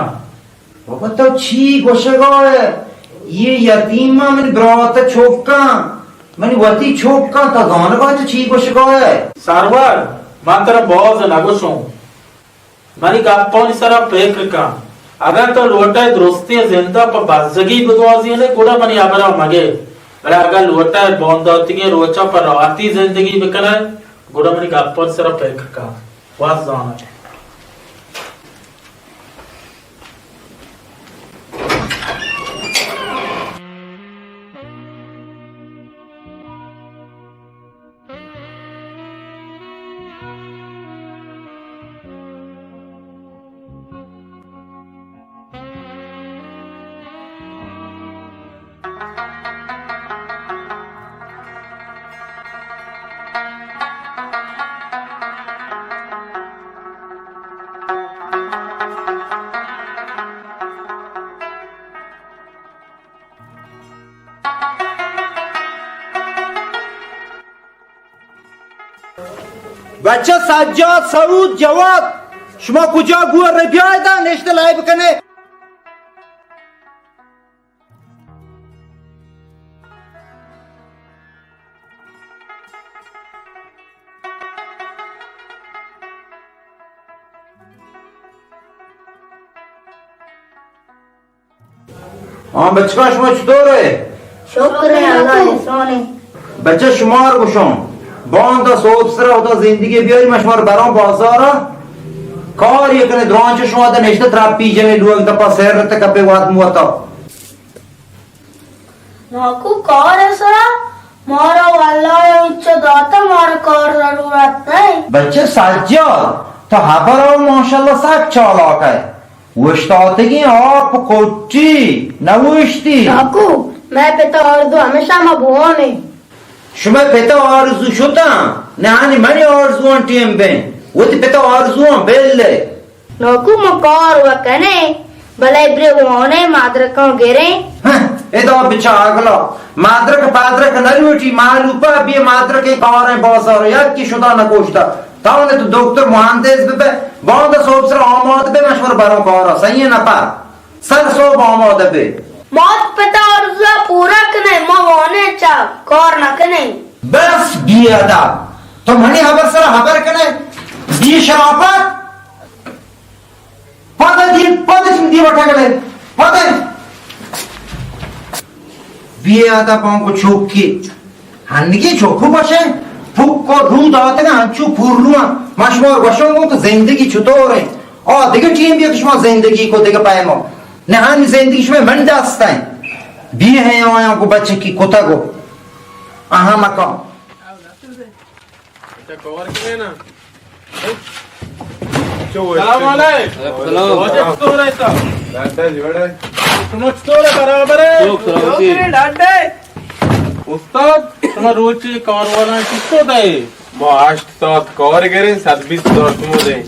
بابا تو چی گوشگا ئے؟ یہ یتیماں منی برات چکاں، منی وتی چکاں، تو زانگا تو چی گوشگا ئے؟ سرور، من ترا باز نگوشوں۔ منی گپانی سرا پکر کن۔ اگاں تو لوٹئے درستیں زندا پہ بزگی بگوازینئے، گڑا منی ہبرا مگے۔ بلے اگاں لوٹئے بامداتیگیں روچا پہ راحتی زندگی بکنئے، گڑا منی گپانی سرا پکر کن۔ وت زانئے۔ بچہ سجاد، سعود، جواد، شما کجا گور رے؟ بیائے دا نشتہ لائے بکنے۔ ہاں بچکاں، شما چطور ئے؟ شکر ہے، اللہ احسان ہے۔ بچہ شمار گوشاں، باندا سوب سرا وتا زندگی بیاری، من شمار براں بازارا کار یکنے، درانچ شما دا نشتہ ترپی جنے لوگ دپا سیر رت کپے وات موتا۔ ناکو کار ء سرا مارا واللہ ء انچو داتہ، مارا کار ضرورت نہ۔ بچہ سجاد، تو ہبر ء ماشاءاللہ سک چالاک ئے۔ اوشتاتگیں آپ کٹی نہ اوشتی۔ ناکو، مئے پت ء آرزو ہمیشہ ما بوان ایں۔ شمئے پت ء آرزو شتاں؟ نہ، آنی منی آرزواں ٹیم بیں۔ وتی پت ء آرزواں بل ئے۔ ناکو ما کار و کنیں، بلے برے وانیں مدرکاں گریں۔ ہں، ادا بچا اگلا مدرک پدرک نہ لوٹی، معلوپہ بے مدرکیں کاریں بازار یکی شدا نہ کوشتا۔ تو نے تو دکتر مہندس ببے، باندا صبح سر آماد بے، مشور بروں کارا، صحیح نہ پر۔ سر صبح آماد بے۔ مات پتا آرزو پورا کنیں، ما وانیں چا کار نہ کنیں۔ بس بے ادب، تو منی ہبر سر ہبر کنیں، بے شرافت۔ پد دی، پد چم دی وٹا گلے، پد۔ بیا آتا پانکو چوکی۔ ہنگی چوکو بشے، پھک کو رو داتگا ہنچو پورلو۔ ما شما گوشم تو زندگی چطور ہے؟ آ دگہ ٹیم بیا کہ شما زندگی کو دگہ پیمو۔ نہانی زندگی شما من دست ہے۔ بیا ہے آیاں کو بچکی کتگو۔ آہاں مکان۔ اچھا، کور کرے نا۔ سلام علیکم۔ سلام۔ واجہ چطور ہے تا؟ ڈاڈا جوڑ ہے۔ شما چطور ہے، برابر ہے؟ شکر، سلامتی۔ ڈاڈا۔ استاد، شما روچی کار والا چطور دے؟ ما ہشت ساعت کار کریں، صد بیست ہزار شما دیں۔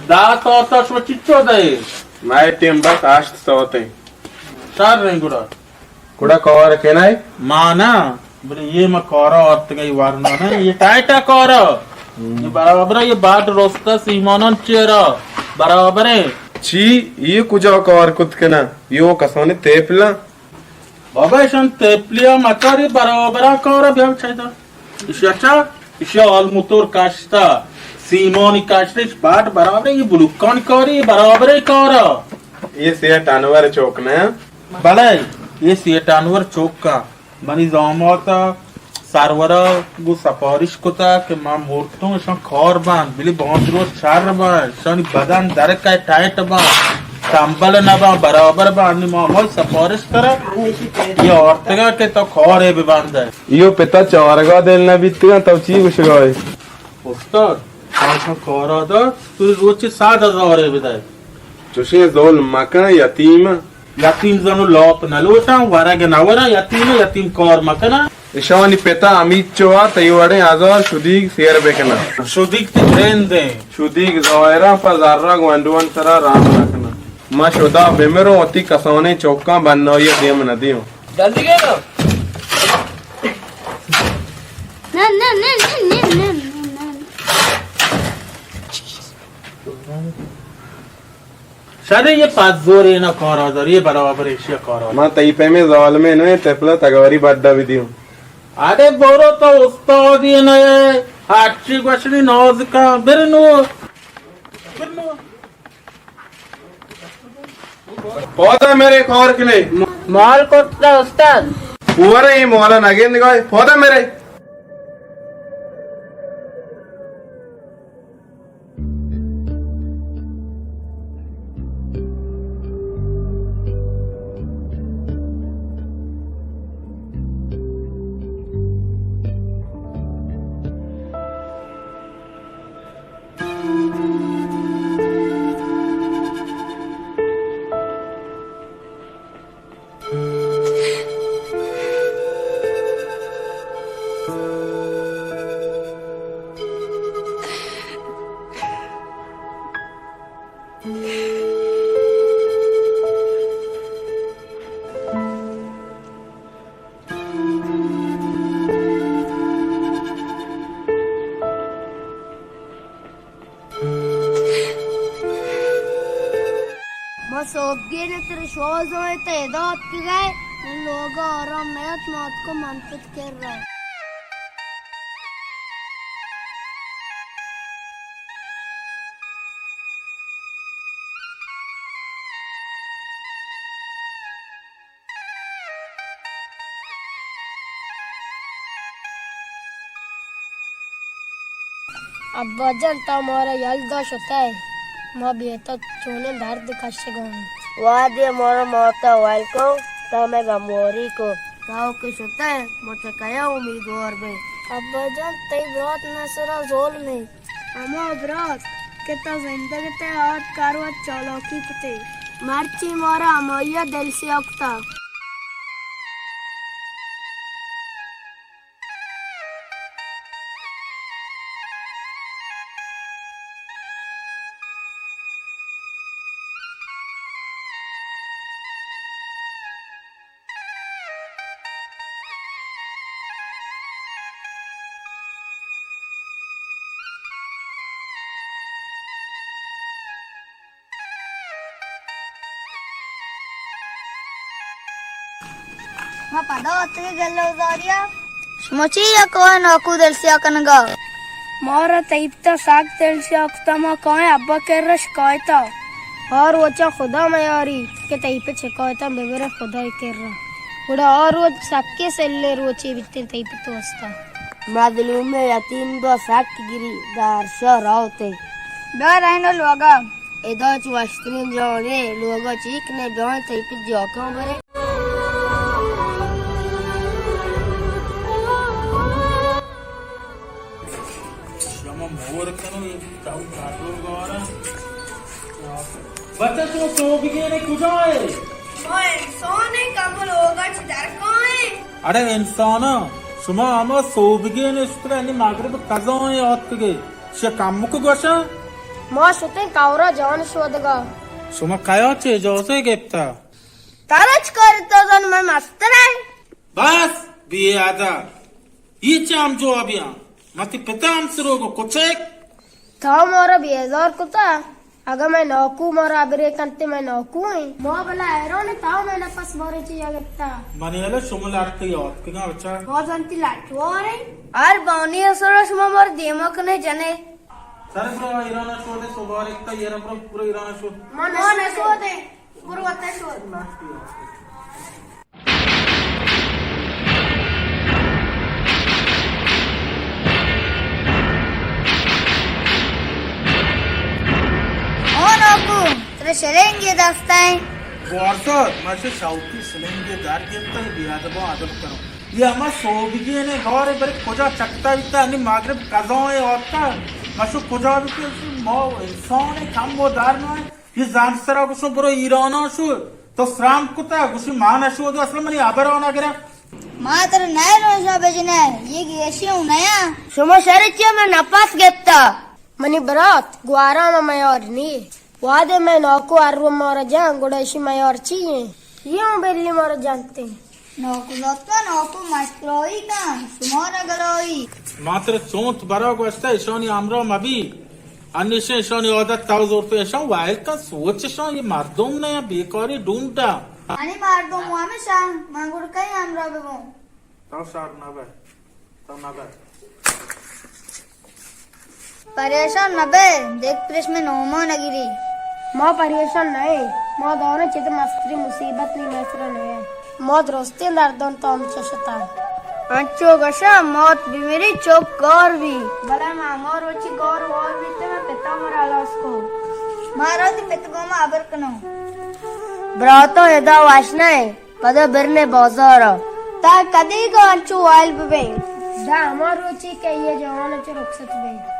دہ ساعت شما چطور دے؟ مئے ٹیم بس ہشت ساعت ہے۔ شر رہیں گڑا۔ گڑا کار کنئے؟ ما نا، بلے یہ ما کارا آرتگا، یہ ورنا نا، یہ ٹائٹا کارا۔ ہم۔ یہ برابر ہے، یہ باڈ روستا سیمانان چیرا برابر ہے۔ چی؟ یہ کجا کار کت کنا؟ یہ وہ کسانی تیپلا؟ بابا، ایشان تیپلیا مکار، یہ برابرا کارا بیا چاہتا۔ ایشی اچھا، ایشی آل موتور کشتا، سیمانی کشتا، ایش باڈ برابر ہے، یہ بلوکان کاری، یہ برابر ہے کارا۔ یہ سیٹ انور چوک نہ؟ بلے، یہ سیٹ انور چوک کا۔ منی زامات ء سرور ء گوں سفارش کتگ کہ من مرتوں، اشاں کار بنت، بلے بانزروت شر بنت، اشانی بدن درکئے ٹائٹ بنت، تمبل نہ بنت، برابر بنت۔ نی ما ہمائی سفارش کرا یہ آرتگا کہ تو کارے ببندئے۔ ایو پتا چارگا دل نہ بیتگاں، تو چی گوشگائے؟ استاد، آشاں کارا دات، تو روچی صد ہزارے بدئے۔ چوشیں ظلم مکن یتیم۔ یتیم زن و لاپ نلوٹاں، ورگ نورا یتیم، یتیم کار مکناں۔ اشانی پتا ہمیچو ء تئی وڑیں ہزار شدیگ سیر بکناں۔ شدیگ تئی جند ایں۔ شدیگ ظاہراں پہ زرا گونڈوان سرا رحم نکناں۔ ما شدا بمروں، وتی کسانیں چکاں بنائی ء دیم ندیوں۔ جلدی گئے نا۔ نہ، نہ، نہ۔ شرے یہ پزورے نہ کارا داری، یہ برابر ایشیا کارا۔ ما تئی پیمیں ظالمے نہ، تپلا تگاری بڈا بدیوں۔ ارے برو تو استادی نہ، ہرچی گوشنی ناز کا، برنو۔ برنو۔ پودا میرے کار کنے۔ مال کرتا استاد۔ پورے یہ مولا نگین گائے۔ پودا میرے۔ ما سوبگین ء ترا شوز ء تہ ادا اتکگ ء، من لوگ ء آرام نیات، ما اتکو من پت کر ء۔ ابا جان، تو مارا یل دا شتئے، ما بیتا چونیں درد کشگا ایں۔ وہدے مارا ماتا ویل کو، تو مئے غمواری کو۔ تو کہ شتئے، ما چہ کیا امیدوار بیں؟ ابا جان، تئی برات مئے سرا ظلم ایں۔ ہما برات کہ تو زندگ اتئے، آ وت کار وت چالاکی کتیں۔ مرچی مارا ہمائیا دل سیاہ کتا۔ ما پدا اتکیں گلہ ء زاری ء۔ شما چی یک وئے ناکو دل سیاہ کنگا؟ مارا تئی پتا سک دل سیاہ کتا، ما کائیں ابا کرا شکایتا۔ ہر روچا خدا میاری کہ تئی پت شکایتاں ببرے خدای کرا۔ گڑا آ روچ سکیں سلیں روچے بیتیں تئی پت واستا۔ مظلوم یتیم دو سک گری دار شو روتے۔ بیا رہنو لوگا۔ ادا چو وشترین جانے لوگا چیک نے بیان تئی پت جاکاں برے۔ شما مور کنو، اے تو کارو گارا۔ بچہ، تو سوبگینے کجا ئے؟ ما انسان ایں، کم لوگا چہ در کائیں۔ اڑے انسانا، شما ہما سوبگین اشترا نی مغرب قضا ایں آتکگے۔ شے کمک گوشا؟ ما شتیں کورا جان شودگا۔ شما کیا چے اجازہ گپتا؟ ترا چ کار تو زن میں مستر ہے۔ بس، بے ادب۔ اے چے ہم جوابیاں؟ من تئی پتا ہم سروگ کچک۔ تو مارا بیزار کتا۔ اگاں میں ناکو مارا ابرے کنتے میں ناکو ایں۔ ما بلا حیران، تو میں نفس بارے چیا گپتا۔ من یلے شما لڑتے یاد کگا بچا۔ ما زنتی لڑتوارے۔ ہر بانی اصل شما مار دیما کنے جنے۔ سر برو ایران شو دے سوبارک تا، یہ برو پورا ایران شو۔ ما نشو دے۔ برو وتا شو۔ او ناکو، ترا شلنگے دستائیں۔ گوارزار، ما چہ شوتی شلنگے در گرتا، بے ادبا ادب کرو۔ یہ ہما سوبگینے گارے، برے کجا چکتا بیتا، انی مغرب قضا ایں آتا، ما شو کجا بیتے، ما انسان کم و در نہ۔ یہ زانت سرا گوشو برو ایرانا شو، تو سرام کتا، گوشی ما نشو دو، اصلا منی حبرا نہ گرا۔ ما تر نئے روشا بجنے، یہ گیشی ہوں نیا۔ شما شر چیا میں نپاس گپتا۔ منی برات، گوارا ما میار نی۔ وادے میں ناکو ہر رو مارا جان، گڑا اشی میار چی ہیں؟ یہ ہوں بلی مارا جانتے ہیں۔ ناکو لطفا ناکو مشکرائی کن، شمارا گرائی۔ ما ترا چونت برا گوشتہ، اشانی ہمراہ مبی۔ انیشہ اشانی عادت تو زورتے، اشان وائل کن، سوچ اشان، یہ مردم نہ، بیکاری ڈونڈا۔ انی مردم ہمیشہ، من گڑ کئی ہمراہ ببوں۔ تو شر نبے، تو نبے۔ پریشان مبے، دیکھ پریش میں نوما نگیری۔ ما پریشان نئے، ما دانا چت مستری مصیبت نی میسرا نئے۔ ما درستیں دردان تام چشتا۔ انچو گشا موت بمیری چوک گار بی۔ بلے ما ہما روچی گار وار بیتے میں پتا مرا لاس کو۔ مارا تی پت گوما ابر کنو۔ براتو ادا واش نئے۔ پدا برنے بازارا۔ تا کدی گو انچو وائل ببیں؟ دا ہما روچی کہ یہ جوان چو رخصت بے۔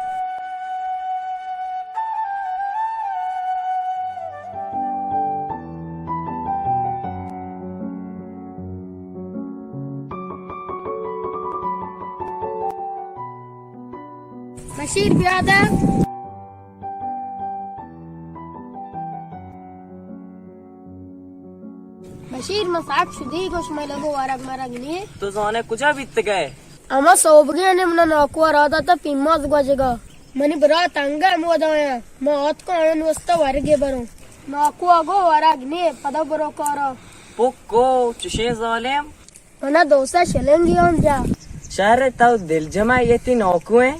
بشیر بیادہ۔ بشیر، من ساک شدی گوش، من لگو ورگ مرگ نی۔ تو زانے کجا بیتگئے؟ اما سوبگی نے منا ناکو را داتا پیماز گوجگا۔ منی برات انگا مودا آیا۔ ما آتکو آیان وستا ورگے بروں۔ ناکو آگو ورگ نی، پدا برو کارا۔ پکو، چشیں ظالم۔ منا دو سد شلنگی ہم جا۔ شر تو دلجمع یتی ناکو ہیں؟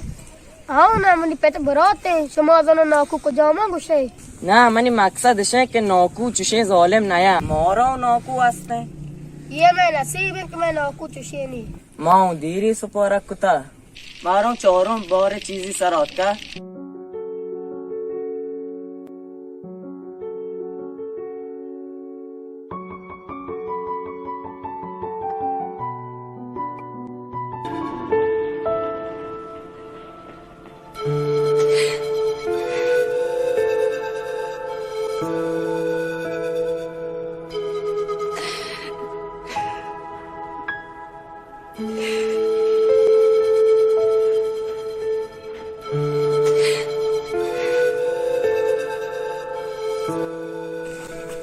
آؤ نا، منی پت برات ہیں، شما زنو ناکو کجاما گوشے؟ نا، منی مقصد اشیں کہ ناکو چشیں ظالم نیا۔ مارا و ناکو ہستیں۔ یہ میں نصیب ہیں کہ میں ناکو چشیں نی۔ ما اوں دیری سپارک کتا۔ ماروں چاروں بارے چیزی سر آتکا۔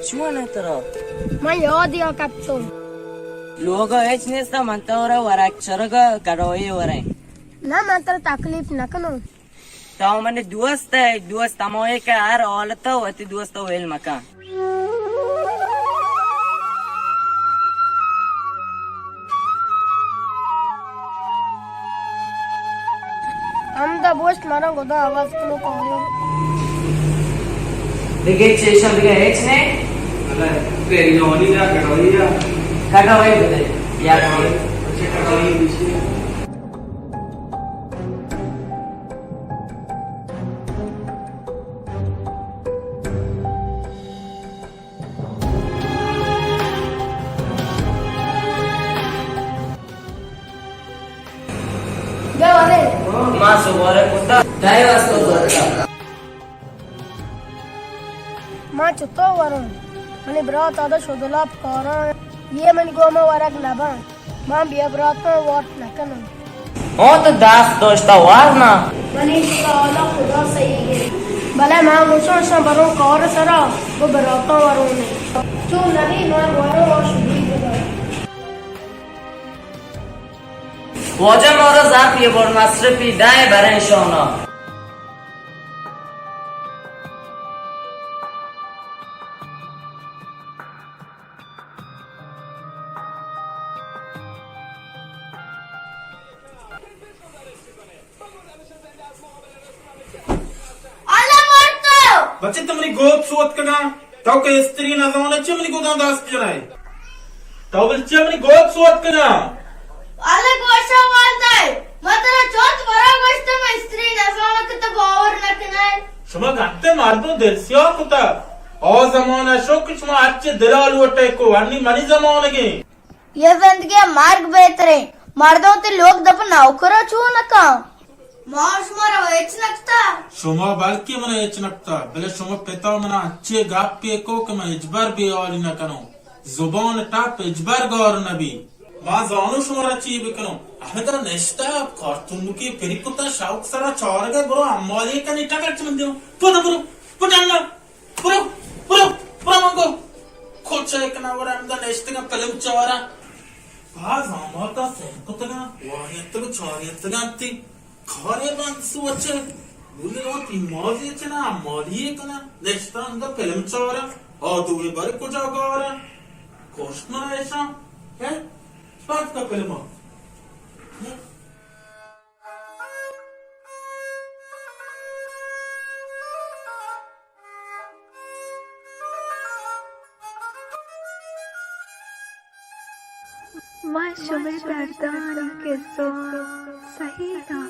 چون ہے ترا؟ من یادیا کپتوں۔ لوگا ہچ نیستا، من تو را ورک چرگا کڑوئی وریں۔ نہ، من ترا تکلیف نکنوں۔ تو منی دوست ئے، دوست ہمائے کہ ہر حالت ءَ وتی دوست ءَ ویل مکن۔ ہمدا بوشت منا گدا آواز کنو کولو۔ دگہ چیشاں دگہ ہچ نہ؟ اللہ، تیری نولی دا کڑوئی دا۔ ٹگا وئی بدے، یا کہ ما سوارے کتا، دائے واسطہ زرتا۔ ما چتو وروں؟ منی برات ادا شدلاپ کاراں، یہ من گوما ورگ نباں۔ ما بیا براتاں وارت نکناں۔ او تو دست داشتا وار نا۔ منی شکا حالا خدا سہی گے۔ بلے ما گوشاں شاں بروں کار سرا، وہ براتاں وروں نے۔ چو نبی ما گورو اور شدی بدا۔ واجہ مارا زاپ یہ بار مصرفی دائے بریں شانا۔ بچے تو منی گوپ سوت کنا، تو کہ استری نہ زانے چے منی گوداں دست جنائے؟ تو بل چے منی گوپ سوت کنا؟ والا گوشا والدہ، ما ترا چوت برا گوشتا، ما استری نزانو کہ تو باور نکنائے۔ شما گپتے مردم دل سیاہ کتا۔ آ زمانہ شو کہ شما اچے دلا لوٹے کو، انی منی زمانگے۔ یہ زندگی مرگ بہتریں۔ مردم تے لوگ دپ نوکرا چو نکا۔ ما شما را ہچ نکتا۔ شما بلکہ من ہچ نکتا، بلے شما پتا منا اچے گپے کو کہ من ہچبر بے حالی نکنوں۔ زبان ٹپ ہچبر گار نبی۔ ما زانو شما را چی بکنوں۔ ہمدا نشتہ کارتونکی پری کتا، شوق سرا چارگا، برو امالی کنی ٹکر چمن دیو۔ پدا برو، پدا نہ۔ برو، برو، برو منگو۔ کچے کنا ورا ہمدا نشتگا پلم چارا۔ باز آماتا سر کتگا، واریتگا، چاریتگا تی۔ کارے بند سوچے، بولی رو تی مازی چنا، مالی کنا، نشتا اندر فلم چارا، آ دوی بر کجا گارا، کشت منا ایشان، ہے؟ پاک تا فلم آ۔ من شمئے دردانی قصہ سہی داں،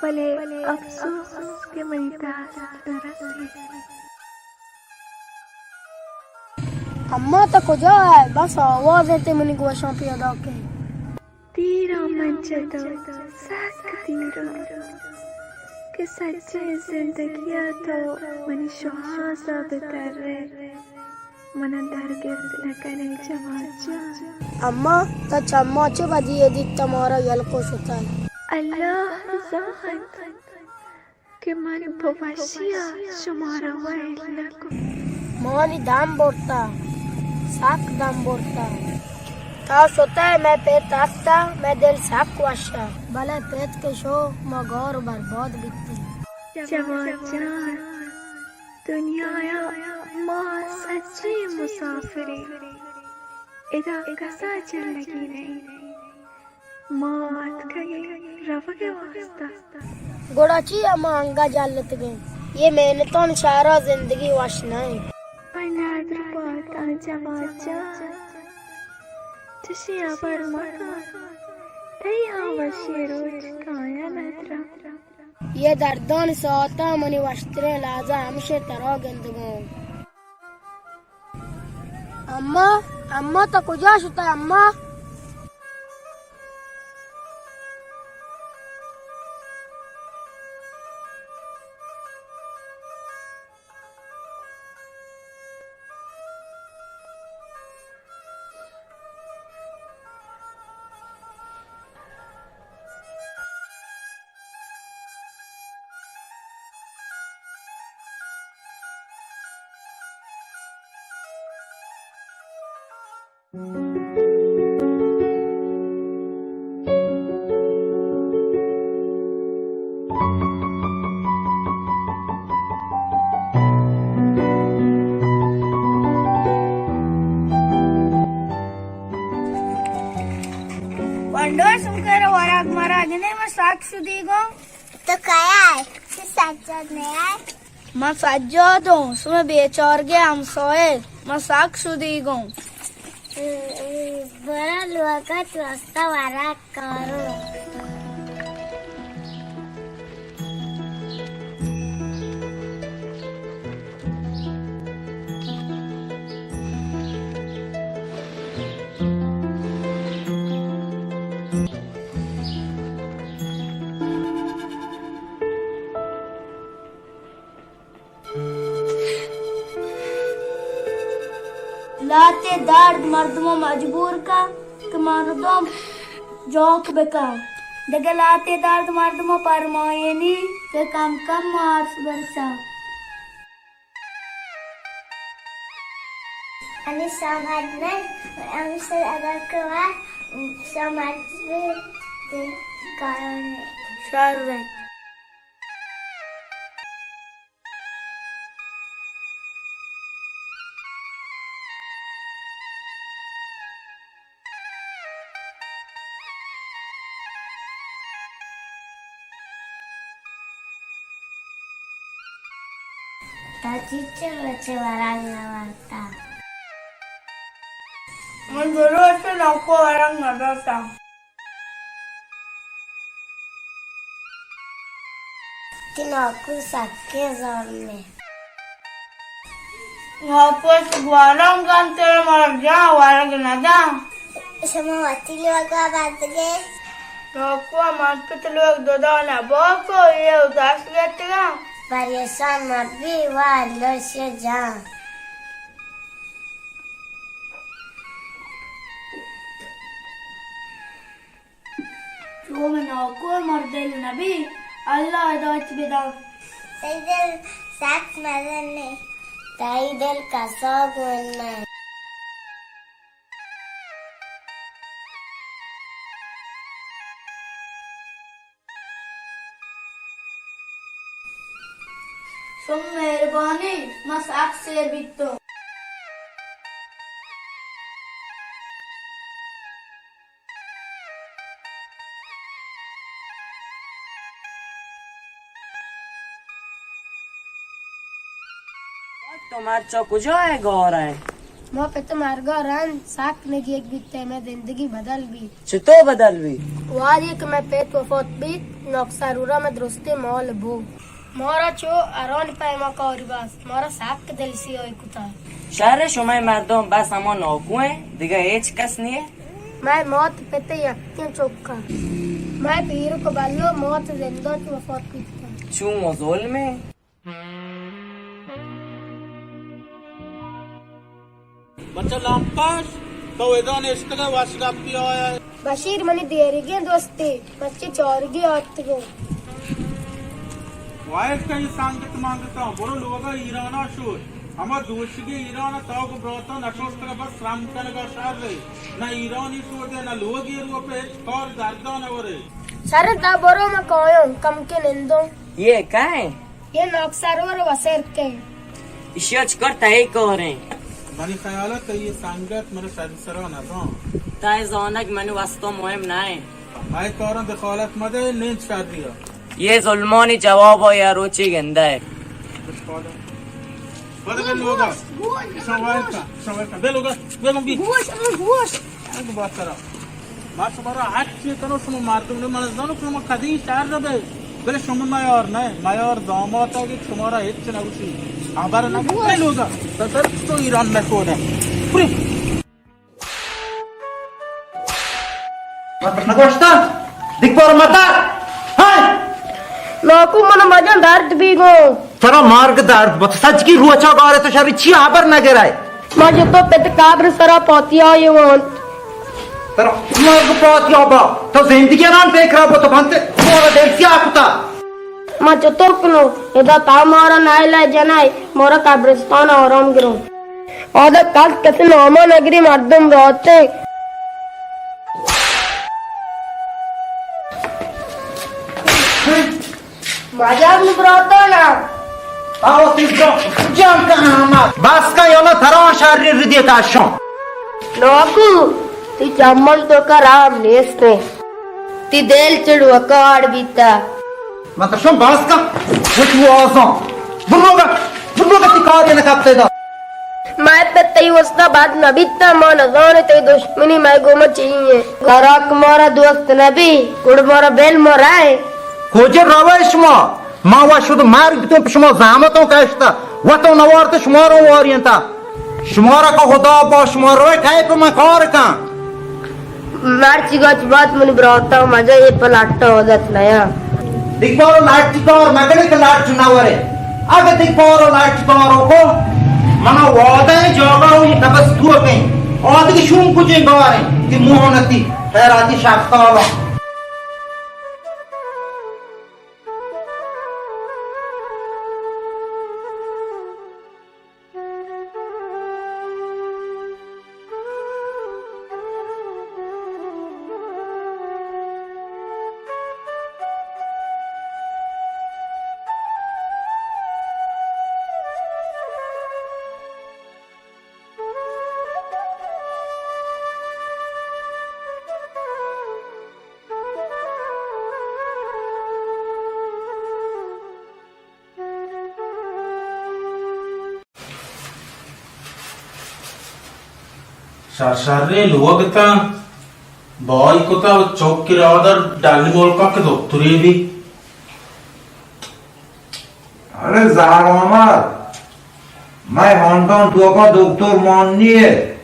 بلے افسوس کہ منی دست نہ رسیت۔ اماں تو کجا ئے؟ بس آواز ئے تئی منی گوشاں پیداک ئے۔ دیراں من چہ تو سک دیراں کہ سجہیں زندگی ءَ تو منی شوہاز ءَ بہ ترئے، من ءَ درگپت نہ کنئے جمال جان۔ اماں، تو چماں چہ بدی ئے دیت، تو مارا یل کو شتگ۔ اللہ زانت کہ من پہ وشی ءَ شمارا ویل نہ کت۔ مانی دم برتہ، سک دم برتہ۔ تو شتئے، مئے پت ہستہ، مئے دل سک وشہ۔ بلے پت کہ شو، ما گار و برباد بیتیں۔ جمال جان، دنیا ءَ ما سجیں مسافریں، ادا کس ءَ جلگی نئیں۔ ما آتکگیں روگ ءِ واستا۔ گڑا چیا ما انگہ جلتگیں؟ اے محنتانی شہرا زندگی وش نہ انت۔ اے ندر پاتاں جمال جان، چشیں ہبر مکن۔ تئی ہم وشیں روچ کایاں ندراں۔ اے دردانی ساعتاں منی وشتریں لحظہ ہمشیں ترا گندگاں۔ اماں، اماں، تو کجا شتئے اماں؟ ونڈو سمکر وراک مراک نے، من سک شدیگوں۔ تو کیا ئے؟ تو سجاد نہ ئے؟ من سجاد اوں، شمئے بیچارگے ہمسائے، من سک شدیگوں۔ برا لوگت واسطہ ورق کارو۔ لہتے درد مردم مجبور کن کہ مردم جوک بکن۔ دگہ لہتے درد مردم پرمائینی کہ کم کم مارس برسا۔ انی سامد نہ، انی سر اگر کوا سامد بھی کارنے۔ شر۔ تا چیچے روچے ورگ نہ وارتا؟ من دو روچے نوکو ورگ نہ داتا۔ کہ ناکو سکیں زرمے۔ ناکو گوارم گنتے مارا جان وارگ نداں۔ شما وتی لوگا بندگے۔ ناکو من پت لوگ دو دانا باکو یہ اداس گتگا۔ پریشان مبی وا لوش جان۔ چو من ناکو مر دل نبی، اللہ ہدایت بدا۔ تئی دل سخت مزن نے۔ تئی دل کسا گون نے۔ شم مہربانی، ما سک سیر بیتوں۔ تو مرچا کجا ئے گار ئے؟ ما پت مرگا رند سک نگیگ بیت، مئے زندگی بدل بیت۔ چطور بدل بیت؟ وہدے کہ مئے پت وفات بیت، نوک سرورا مئے درستیں مال بو۔ مارا چو ہرانی پیما کاری بست، مارا سک دل سیاہی کتا۔ شہر شمئے مردم بس ہما ناکو ایں، دگہ ہچ کس نیے؟ مئے مات پت یکیں چک اَنت۔ مئے پیرک بلو مات زندہ چو وفات بیتا۔ چون و ظلمے۔ بچہ لامپاش، تو ادا نشتگ ئے، وش گپی آیا۔ بشیر منی دیریگیں دوستے، مرچی چارگی آتگوں۔ واحد کئی سنگت منگتاں، برو لوگا ایرانا شور۔ ہما دوشگی ایران تو گو براتاں نشوستگ بس رم کنگا شر ئے۔ نہ ایرانی شور دے، نہ لوگی رو پہ ہچ کار دردا نہ ورے۔ شر تا برو من کایوں، کم کے نندوں۔ یہ کئے؟ یہ ناک سرور و سر کے۔ اشیا چکر تئی کاریں؟ منی خیال ء تئی یہ سنگت من شری سرا نزان۔ تئی زانگ منی واسطہ مہم نہ ایں۔ مئے کاراں دخالت مدے، نند شری ء۔ یہ ظلمانی جواب ء یا روچی گندہ ہے۔ بلے بے لوگا۔ گوش، گوش، شما وائل گوش۔ کا، شما وائل کا۔ بے لوگا، بے لوگا۔ گوش، گوش۔ اگہ بات کرا۔ ما شمارا ہر چی کنو، شما مردم نے، من زانو شما کدی شر نبے، بلے شما میار نہ، میار دامات اگہ شمارا ہچ نگوشی، خبر نہ۔ بے لوگا، تو در تو ایران نکونے۔ پوری۔ متر نگوشتا، دیکھ بار متا۔ ہائے۔ ناکو من مجن درد بیگو۔ ترا مارگ درد بت، سجکی روچا گارے تو شری چی خبر نگرائے۔ ما جو تو پت قبر سرا پاتیا یہ وانت۔ ترا مرگ پاتیا با، تو زندگی نان فکر با، تو بنتے مورا دل سیاہ کتا۔ ما چطور کنو؟ ادا تا مارا نائلہ جنائے، مورا قبرستان آرام گرو۔ آدا کس کسی ناما نگری مردم راتے۔ مجاب نبراتانا۔ آو تیز جان، جان کن آمد۔ بس کن یا نہ ترا شر ردی کشان۔ ناکو، تی چمن تو کرام نیست۔ تی دل چڑ وکاڑ بیتا۔ من ترشم بس کن، وچ وازان۔ برو گا، برو گا تی کار نہ کپتے دا۔ ما پہ تئی واسطہ بد نہ بیتاں، ما نزانیں تئی دشمنی مئے گوما چی ایں۔ گڑا کہ مارا دوست نہ بی، گڑا مارا بل، ما رئیں۔ کجا روئے شما؟ ما وت شد مرگ بیتوں، پہ شما زحمتوں کشتا، وتوں نوارت، شما رو وارینتا۔ شما را کہ خدا با، شما روئے کئے پہ من کار کن۔ مرچی گچ بات منی براتا، مجا اے پہ لٹ عادت نیا۔ دگہ بارو لٹ کار مکنے کہ لٹ نہ ورے۔ اگہ دگہ بارو لٹ کارو کو، منا وعدہ ایں جاگہ ہوئی نبس تو کہیں۔ آدگہ شوم کجیں گاریں کہ موہنتی خیراتی شفتالا۔ شر شریں لوگ تاں بائی کتا، چوکی رادر ڈنی ملکا کہ دکتری بی۔ ارے زہر محمد، مئے ہاندان توکا دکتر مان نیے،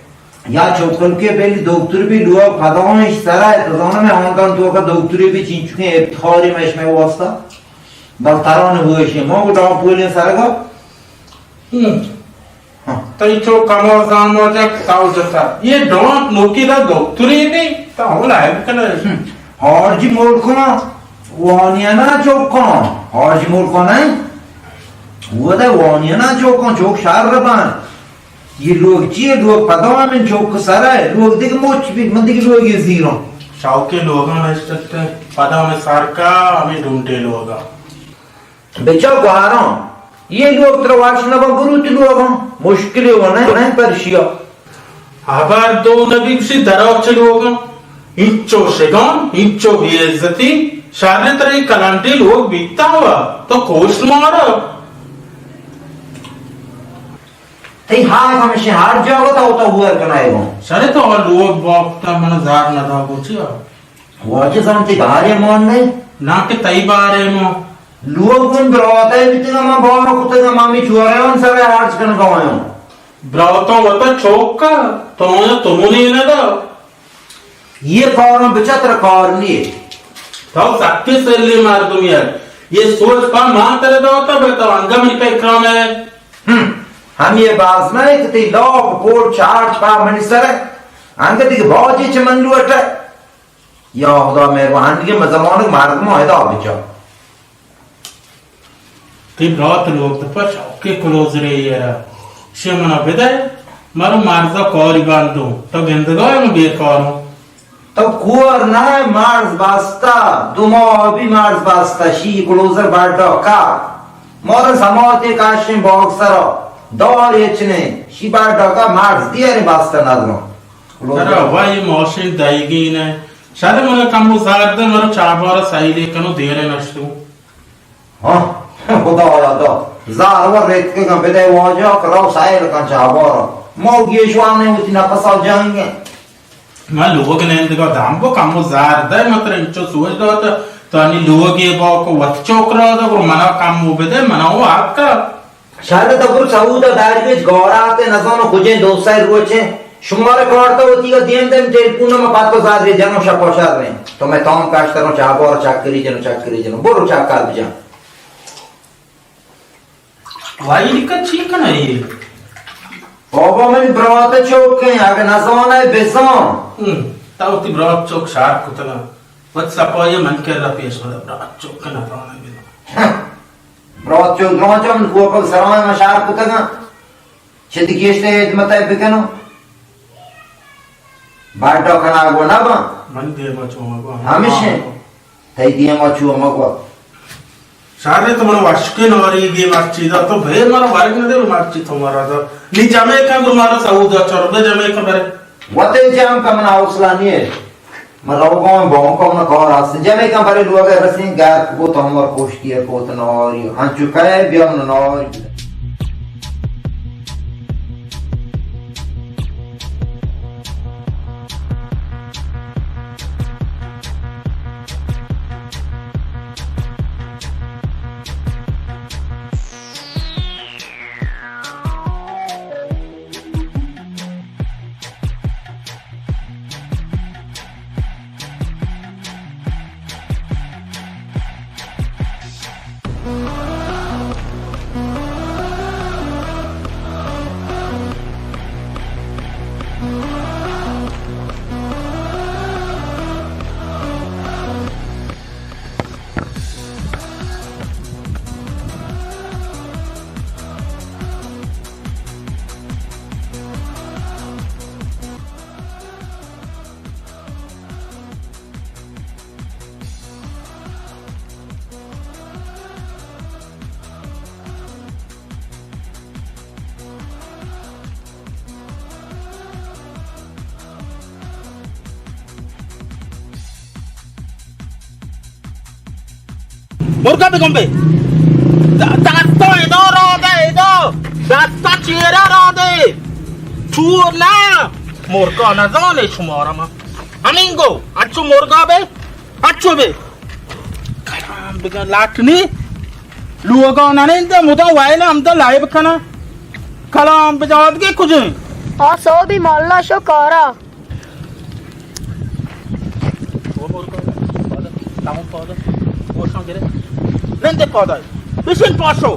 یا چوکل کے بیلی دکتر بی لوگ پدانش سرا ہے، تو زانا مئے ہاندان توکا دکتری بی چینچکیں افتخاری مئے شمئے واسطہ۔ بل تران ہوشی، ما کو ڈاکٹر پولیں سرگا۔ ہم۔ ہاں۔ تئی چو کمو زامو جا کتاو جتا۔ یہ ڈونٹ نوکی دا دکتری بی، تا ہو لائب کنے۔ ہم۔ ہارجی ملکنا وانیانا چوکاں، ہارجی ملکنا نہیں۔ وہ دے وانیانا چوکاں، چوک شہر ربان۔ یہ لوگ چیے؟ لوگ پدام ان چوک سرا ہے۔ لوگ دیکھ موچ بھی، من دیکھ لوگ یہ زیروں۔ شوقی لوگاں نشتتے، پدام سرکا، ہمیں ڈونٹے لوگاں۔ بچا گوہاراں، یہ لوگ ترا وش نہ بن، برو تی لوگاں، مشکلے و نہ، نہ پرشیا۔ ہبر دو نبی کسی دراچ لوگاں، انچو شگان، انچو بے عزتی، شر ترے کلنڈی لوگ بیتا ہوا، تو کوش مارا۔ تئی ہاک ہمیشہ ہر جاگہ تا ہوتا ہور کنائے گوں۔ شر تو لوگ باپتا من زار نہ دا گوچیا۔ واجہ زانتی بارے مان نہیں؟ نا کہ تئی بارے ما۔ لوگ من براتے بیتگا، ما بار کتگا، ما می چوریان سر ہرچ کن گوایوں۔ براتا وتا چوکا، تو آیا تمونی نہ دا۔ یہ کاروں بچا ترا کار نیے۔ تو سکے سلی مردمی ہے۔ یہ سوچ پا ما ترا داتا بتا انگا منی پہ اکرام ہے۔ ہم، ہم یہ باز نہ ہے کہ تی لوگ پور چارچ پا منی سر ہے۔ انگا دیگه باجی چه من لوٹه۔ یا خدا مہربان، ہنگے مزمانک مردم ادا بچا۔ تی برات لوگ تو پش اوکے کلوزرے یرا۔ شی منا بدے، مرو مرزا کاری بندو۔ تو گندگا ہے من بیکاروں۔ تو کور نہ مرز بستا، دو ماہ بھی مرز بستا، شی کلوزر بڑا کا۔ مور سماتے کاشیں باکسرا، دار ہچ نے، شی بڑا کا مرز دیرے بستا ندروں۔ ترا وای ماشین دایگی نه۔ شاید من کمو زار ده، مرو چابار سایلی کنو دیر نشتو۔ ہاں، خدا یادا۔ زار و ریت کے گم بدے واجہ، کرو سایل کن چابار۔ مو گیشوانے ہوتی نفسا جنگ۔ من لوگ نندگا دم بو کمو زار ده، متر انچو سوچ دات، تو انی لوگے با کو وت چوکرا دا، برو منا کمو بده، منا او حق۔ شاید تو برو سعود ء داریج گورات ء نزانو کجیں دو سئے روچیں شمارے کارت ء وتی ء دیم دیم ٹیلیفون ء ما پہ تو زر جنوں شپ ء شر ایں۔ تو مئے تام کشتروں چاگور چکری جنوں چکری جنوں۔ برو چکر بجن۔ وائی لکھا چی کنئے؟ بابا منی برات چوک ایں، اگہ نزانئے بزان۔ ہم، تو وتی برات چوک شار کتگا۔ وت سپائی من کرا پیش مدہ برات چوک نزانئے بزان۔ برات چو درانچو من کوپگ سرائیں ما شار کتگاں۔ چد گیشتر ہدمت ء بکنو۔ باڈا کناگو نہ باں۔ من دیما چو مگو۔ ہمیشہ۔ تئی دیما چو مگو۔ شارے تو من وشکے نوری گی مرچی دا تو بھے مارا ورگ نہ دے مرچی تو مارا دا۔ نی جمع کن تو مارا سعود دا چربے جمع کن برے۔ وتے جام کا من حوصلہ نہیں ہے۔ من روگاں بانکا من کار است۔ جمع کن برے لوگ رسیں گرک کو تو ہمر پشتی کو تو نواری۔ ہنچو کئے بیا من نواری۔ مرگا بگم بے. د-، دستا ادا را دے، ادا. دستا چیرا را دے. چور نہ. مرگا نزانے شمارا ما. ہمینگو. اچو مرگا بے. اچو بے. کلام بجا لاٹنی. لوگا ننندے مدا وائل ہمدا لائب کنا. کلام بجا آدگے کجیں؟ آ سو بھی مالا شو کارا. شو مور کن. پادا. تمام پادا. گوشاں گرے. نندے پادا. بشین پاشو.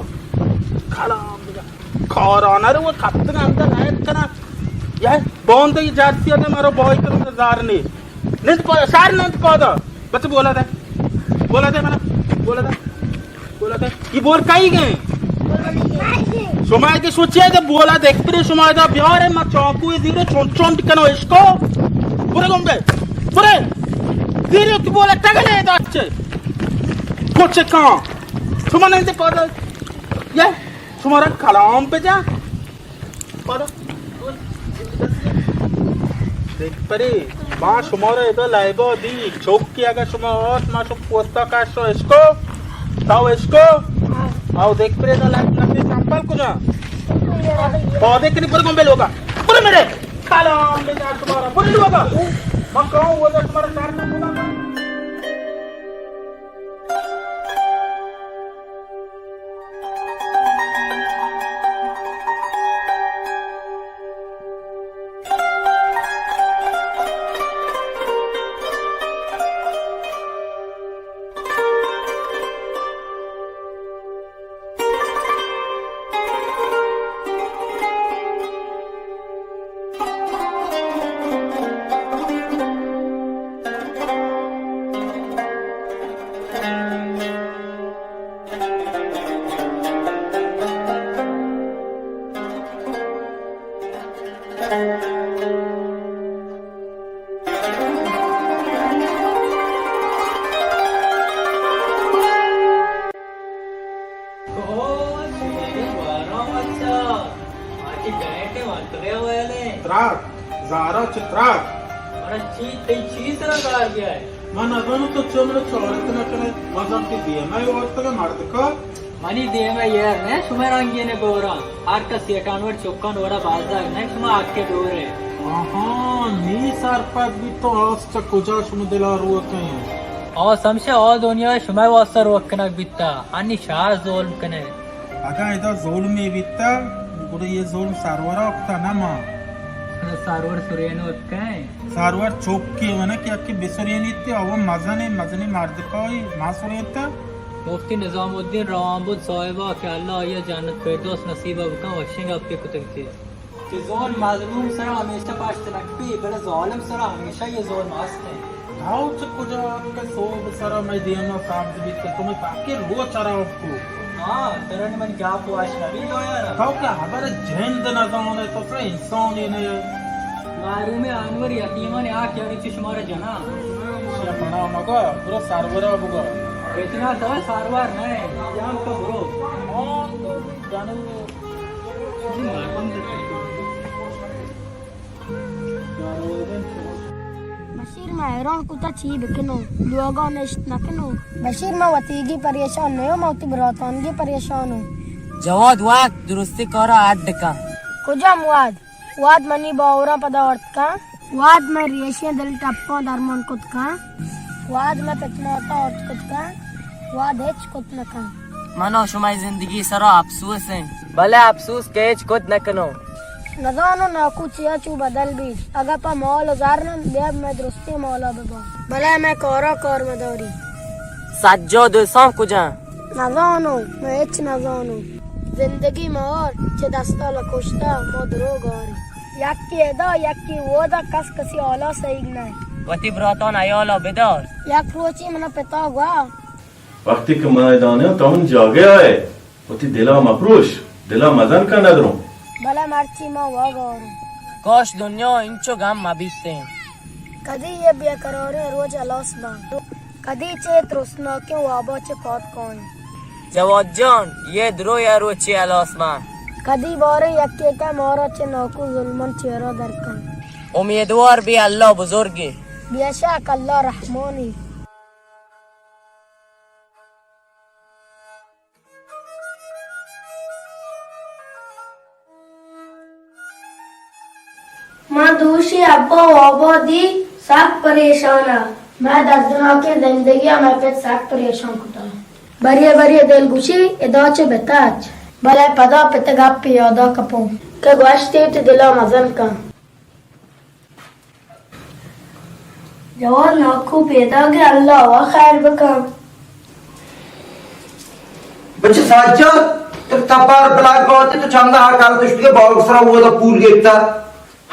کلام بجا. کارانہ رو کپتگا اندر لائب کنا. یا باندے جارتی آدم مرو بای کرو زار نی. نند پادا. شار نند پادا. بچ بولا دے. بولا دے منا. بولا دے. بولا دے. یہ بول کئی گئے؟ شما اگه سوچے اگه بولا دیکھ پرے شما ادا بیار ہے، ما چاقو زیرے چونٹ چونٹ کنو اشکو. برے گم بے. برے. زیرے تو بولا ٹگلے ادا چے. کچھ کان. شما نہیں دے پادا. یہ شما را کلام بجا. پادا. دیکھ پرے، ما شما را ادا لائبا دی، چوکی اگا شما آت، ما شو پوستا کشو اشکو، تاو اشکو، او دیکھ پرے ادا لائب نفی چمپل کجا؟ پادے کنی پر گم بے لوگا، پر میرے، کلام بجا شما را، پر لوگا، ما کہوں وہ شما را چار نہ او، شیریں گوارا بچا، آجی ڈائٹ ءَ ورتگ ئے ویل ءَ. تراک، زارا چہ تراک. منا چی، تئی چی سرا گار بیا ئے؟ من نزانوں تو چو منا چارت نہ کن ئے، من زاناں کہ دیم ءَ وارتگ ئے مردکا. منی دیم ءَ یار نہ، شما رنگین ءَ بوراں. ہر کس سیٹان وڑ چکان وڑا بازار نہ، شما حق ءَ دور ئے. آہاں، نی سرپد بیتوں آس چہ کجا شما دلا روک ئے؟ آس ہمشہ آ دنیا شمئے واسطہ روک کنگ بیتا، انی شہر ظلم کنے. اگاں ادا ظلمے بیتا، گڑا یہ ظلم سرورا کتا نہ ما. سرور سرینوت کئے؟ سرور چوکے ونہ کہ اکی بسرینیت، او مزنے، مزنے مردکائی ما سرینتا. مفتی نظام الدین روانبد صاحبا کہ اللہ آئی جنت فردوس نصیبہ بکن، وشیں گپے کتگ تے. کہ ظلم مظلوم سرا ہمیشہ پشت نہ کپی، بلے ظالم سرا ہمیشہ یہ ظلم ہست انت. تو چہ کجا اتکئے سہب سرا مئے دیما سبز بیت، تو مئے پاکیں روچ ہراب کو. ہاں، ترا نی منی گپ وش نہ بیت، لویارا. تو کہ ہبر جند نہ زانے، تو سرا انسانی نہ. محروم انور یتیمانی حق یاری چہ شمارا جنا. شیا منا مگا، برو سرورا بگا. اتنا تو سرور نہ، جان تو برو. ہاں، تو جانو. بشیر، ما حیران کتا چی بکنوں، لوگا نشت نکنوں. بشیر، ما وتیگی پریشان نیوں، ما وتی براتانگی پریشانوں. جواد، وقت درستی کارا اڈ کن. کجام واد؟ واد منی باوراں پدا آرت کن. واد مئے ریشیں دل ٹپاں درمان کت کن. واد مئے پت ماتا آرت کت کن. واد ہچ کت نہ کن. من و شمئے زندگی سرا افسوس ایں. بلے افسوس کہ ہچ کت نہ کنوں. نزانوں ناکو چیا چو بدل بیت. اگاں پہ مال و زر نہ بیاب مئے درستیں مالا ببا. بلے مئے کارا کار مداری. سجاد و حسام کجا؟ نزانوں، من ہچ نزانوں. زندگی مہار چہ دستا لکشتا ما دروگ آریں. یکی ادا، یکی اودا، کس کسی حالا سہیگ نہ. وتی براتان حیالا بدار. یک روچی منا پتا گوا. وقتی کہ من دانیاں تو ہم جاگہ آئے، وتی دلا مپروش، دلا مزن کن ندروں. بلے مرچی ما واگ آروں. کاش دنیا انچو گم مبیتیں. کدی یہ بے قراریں روچ ہلاس باں؟ کدی چہ ترسناکیں وابا چہ پاد کائیں؟ جواد جان، یہ درویا روچے ہلاس باں. کدی باریں یکے کہ مارا چہ ناکو ظلمان چیرا در کن. امیدوار بی، اللہ بزرگے. بے شک اللہ رحمانی. من دوشی ابا وابا دی سک پریشان ء۔ مئے دردناکیں زندگی ء مئے پت سک پریشان کتگ۔ برے برے دلگوشی ادا چہ بتاچ۔ بلے پدا پت ء گپ یادا کپوں کہ گوشتی وتی دل ء مزن کن۔ جوان ناکو پیداگ ء، اللہ وا خیر بکن۔ بچہ ساجد، تو تپار بلاک بات تو چندہ ہا کال کشتگے باغ سرا ودا پول گپتا۔